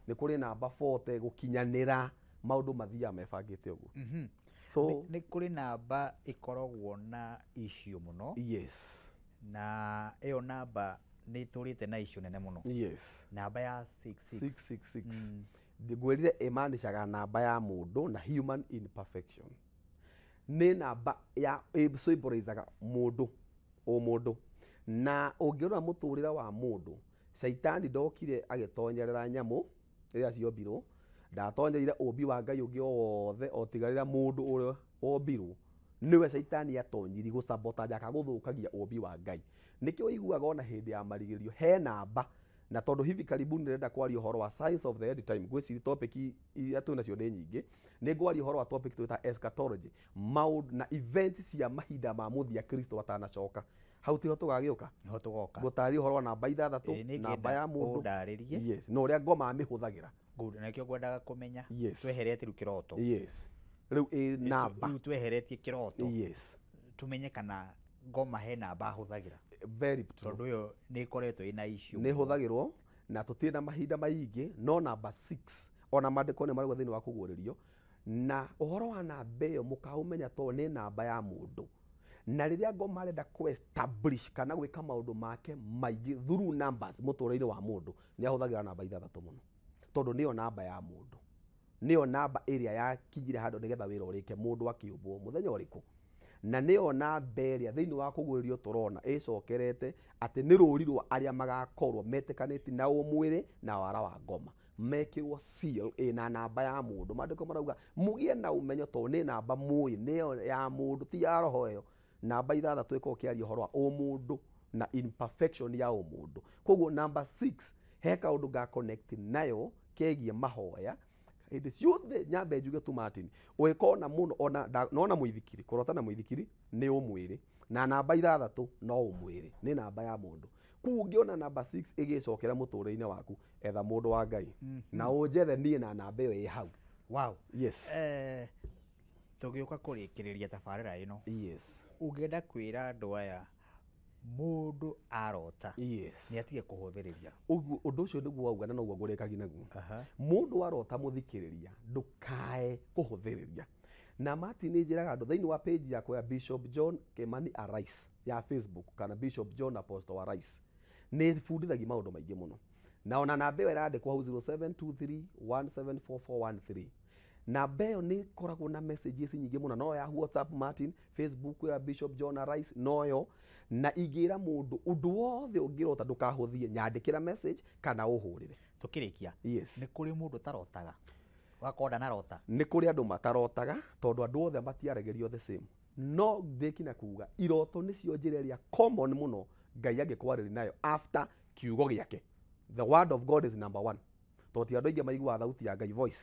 nĩ kũrĩ namba 40 gũkinyanĩra, maũndũ mathiaga mebangĩte ũguo. So nĩ kũrĩ namba ĩkoragwo na issue mũno. Yes. Na ĩyo namba nĩ ĩtũrĩte na issue nene mũno. Yes. Namba ya 66. 666. Ngwĩrire ĩmaanishaga namba ya mũndũ na human imperfection. Nĩ namba ya symbolizaga mũndũ, ũmũndũ. Na ũngĩrora mũtũrĩre wa mũndũ, Caitani ndokire agĩtonyerera nyamũ rĩrĩa ciombirwo, ndatonyereire ũmbi wa Ngai ũngĩ o wothe o tiga rĩrĩa mũndũ ũrĩa wombirwo nĩwe Caitani atonyiri gũsabotage akagũthũkagia ũmbi wa Ngai. Nĩkĩo ũiguaga ona hĩndĩ ya marigĩrĩrio he namba, na tondũ hivi karibuni ndĩrenda kwaria ũhoro wa science of the end time, ngwĩciria topic iria twĩ nacio nĩ nyingĩ, nĩ ngwaria ũhoro wa topic twĩta eschatology, maũndũ na events cia mahinda ma mũthia Kristo atanacoka. Hau tiho tũgagĩũka, niho tũgoka gũtarĩria ũhoro wa namba 6, namba ya mũndũ. Ũndarĩrie. Yes, na ũrĩa ngoma amĩhũthagĩra. Good, na nĩkĩo ngwendaga kũmenya. Yes. Tweheretie rĩu kĩroto. Yes. Rĩu ĩ namba. Rĩu tweheretie kĩroto. Yes. Tumenye kana ngoma he namba ahũthagĩra. Very true. Tondũ ĩyo nĩ ĩkoretwo ĩna issue. Nĩ ĩhũthagĩrwo na tũtirĩ na mahinda maingĩ, no namba 6 ona maandĩko nĩ marauga thĩinĩ wa kũguũrĩrio, na ũhoro wa namba ĩyo mũkaũmenya tondũ nĩ namba ya mũndũ. Na rĩrĩa ngoma arenda kũ establish kana gwĩka maũndũ make maingĩ through numbers mũtũrĩre-inĩ wa mũndũ, nĩ ahũthagĩra namba 6 mũno, tondũ nĩyo namba ya mũndũ, nĩyo namba ĩrĩa yakinyire handũ nĩgetha wĩra ũrĩke mũndũ akĩũmbwo mũthenya ũrĩkũ, na nĩyo namba ĩrĩa thĩinĩ wa kũguũrĩrio tũrona ĩcokerete atĩ nĩ rũri rwa arĩa magakorwo metĩkanĩtie na ũmwĩrĩ na wara wa ngoma, mekĩrwo seal ĩna namba ya mũndũ. Maandĩko marauga mũgĩe na ũmenyo tondũ nĩ namba mũĩ, nĩyo ya mũndũ, ti ya roho ĩyo. Namba 6 ĩkoragwo ĩkĩaria ũhoro wa ũmũndũ na imperfection ya ũmũndũ. Koguo namba 6 he kaũndũ ga connect nayo kegiĩ mahoya. Hĩndĩ ciothe nyambe njuge tu Martin, ũgĩkona mũno ona nona mũithikiri, kũrota na mũithikiri nĩ ũmwĩrĩ, na namba 6 no ũmwĩrĩ, nĩ namba ya mũndũ. Koguo ũngĩona namba 6 ĩgĩcokera mũtũrĩre-inĩ waku, etha mũndũ wa Ngai na ũnjethe niĩ na namba ĩyo ĩ hau. Wow. Yes. Tũgĩũka kũrĩkĩrĩria tabarĩra ĩno, yes, ũngĩenda kwĩra andũ aya mũndũ arota, yes, nĩ atige kũhũthĩrĩria. Ũndũ ũcio nĩguo wauga na noguo ngũrĩkagia naguo. Mũndũ arota mũthikĩrĩria, ndũkae kũhũthĩrĩria. Na Martin nĩ njĩraga andũ thĩinĩ wa page yakwa ya Bishop John Kimani Arise ya Facebook kana Bishop John Apostle Arise, nĩ bundithagia maũndũ maingĩ mũno, na ona namba ĩyo ĩrandĩkwo hau 0723174413, namba ĩyo nĩ ĩkoragwo na messages nyingĩ mũno, no ya WhatsApp Martin, Facebook ya Bishop John Arise noyo, na ingĩra mũndũ ũndũ wothe ũngĩrota ndũkahũthie, nyandĩkĩra message kana ũhũrĩre. Tũkĩrĩkia, yes, nĩ kũrĩ mũndũ ũtarotaga ũgakorwo ndanarota? Nĩ kũrĩ andũ matarotaga tondũ andũ othe matiaragĩrio the same. No ndĩkinya kuga iroto nĩcio njĩra ĩrĩa common mũno Ngai angĩkwarĩria nayo after kiugo gĩake. The word of God is number 1. Tondũ ti andũ aingĩ maiguaga thauti ya Ngai, voice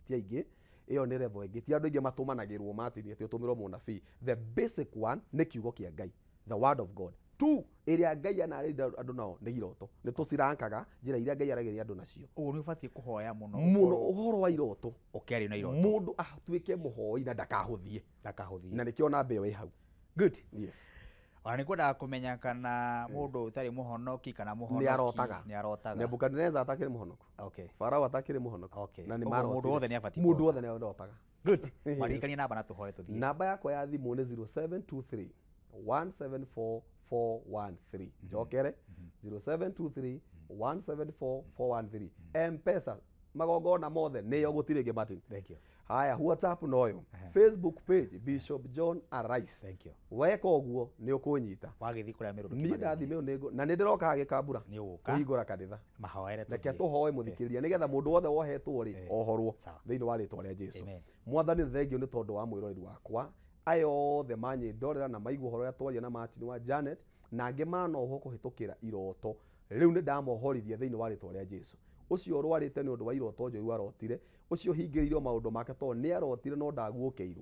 ti aingĩ, ĩyo nĩ level ĩngĩ. Ti andũ aingĩ matũmanagĩrwo Martin atĩ ũtũmĩrwo mũnabii. The basic one nĩ kiugo kĩa Ngai, the word of God. 2 ĩrĩa Ngai anarĩria andũ nao nĩ iroto. Nĩ tũcirankaga njĩra iria Ngai aragĩria andũ nacio. Ũguo nĩ ũbatiĩ kũhoya mũno mũno ũhoro wa iroto, ũkĩaria na iroto, mũndũ atuĩke mũhoi na ndakahũthie, ndakahũthie, na nĩkĩo namba ĩyo ĩ hau. Good. Yes. Ona nĩ kwendaga kũmenya kana mũndũ ũtarĩ mũhonoki kana mũhonoki nĩ arotaga. Nĩ arotaga. Nebukadneza atakĩrĩ mũhonoku. Okay. Farao atakĩrĩ mũhonoku. Okay. Na nĩ marotire. Mũndũ wothe nĩ abatiĩ. Mũndũ wothe nĩ arotaga. Good. Maririkanie namba na tũhoe tũthiĩ. Namba yakwa ya thimũ nĩ 0723 174 413. Njokere 0723 174 413. M-Pesa magongona mothe nĩyo, gũtirĩ ĩngĩ Martin. Thank you. Haya, WhatsApp noyo, Facebook page Bishop John Arise. Thank you. Weka ũguo nĩ ũkũnyita. Wagĩthiĩ kũrĩa Mĩrũ Niĩ ndathiĩ Mĩrũ nĩ na nĩ ndĩroka Gĩkambura nĩ ũgũka kũhingũra kanitha. Mahoere tũthiĩ. Reke tũhoe mũthikĩrĩria nĩgetha mũndũ wothe wohetwo rĩ ohorwo thĩinĩ wa rĩtwa rĩa Jesũ. Mwathani thengio nĩ tondũ wa mwĩroreri wakwa, aya othe manyĩndorera na maigua ũhoro ũrĩa twaria na Martin wa Janet, na angĩ manohwo kũhĩtũkĩra iroto, rĩu nĩ ndamohorithia thĩinĩ wa rĩtwa rĩa Jesũ. Ũcio ũrwarĩte nĩ ũndũ wa iroto njũru arotire, ũcio ũhingĩrĩirio maũndũ make tondũ nĩ arotire no ndaguũkĩirwo.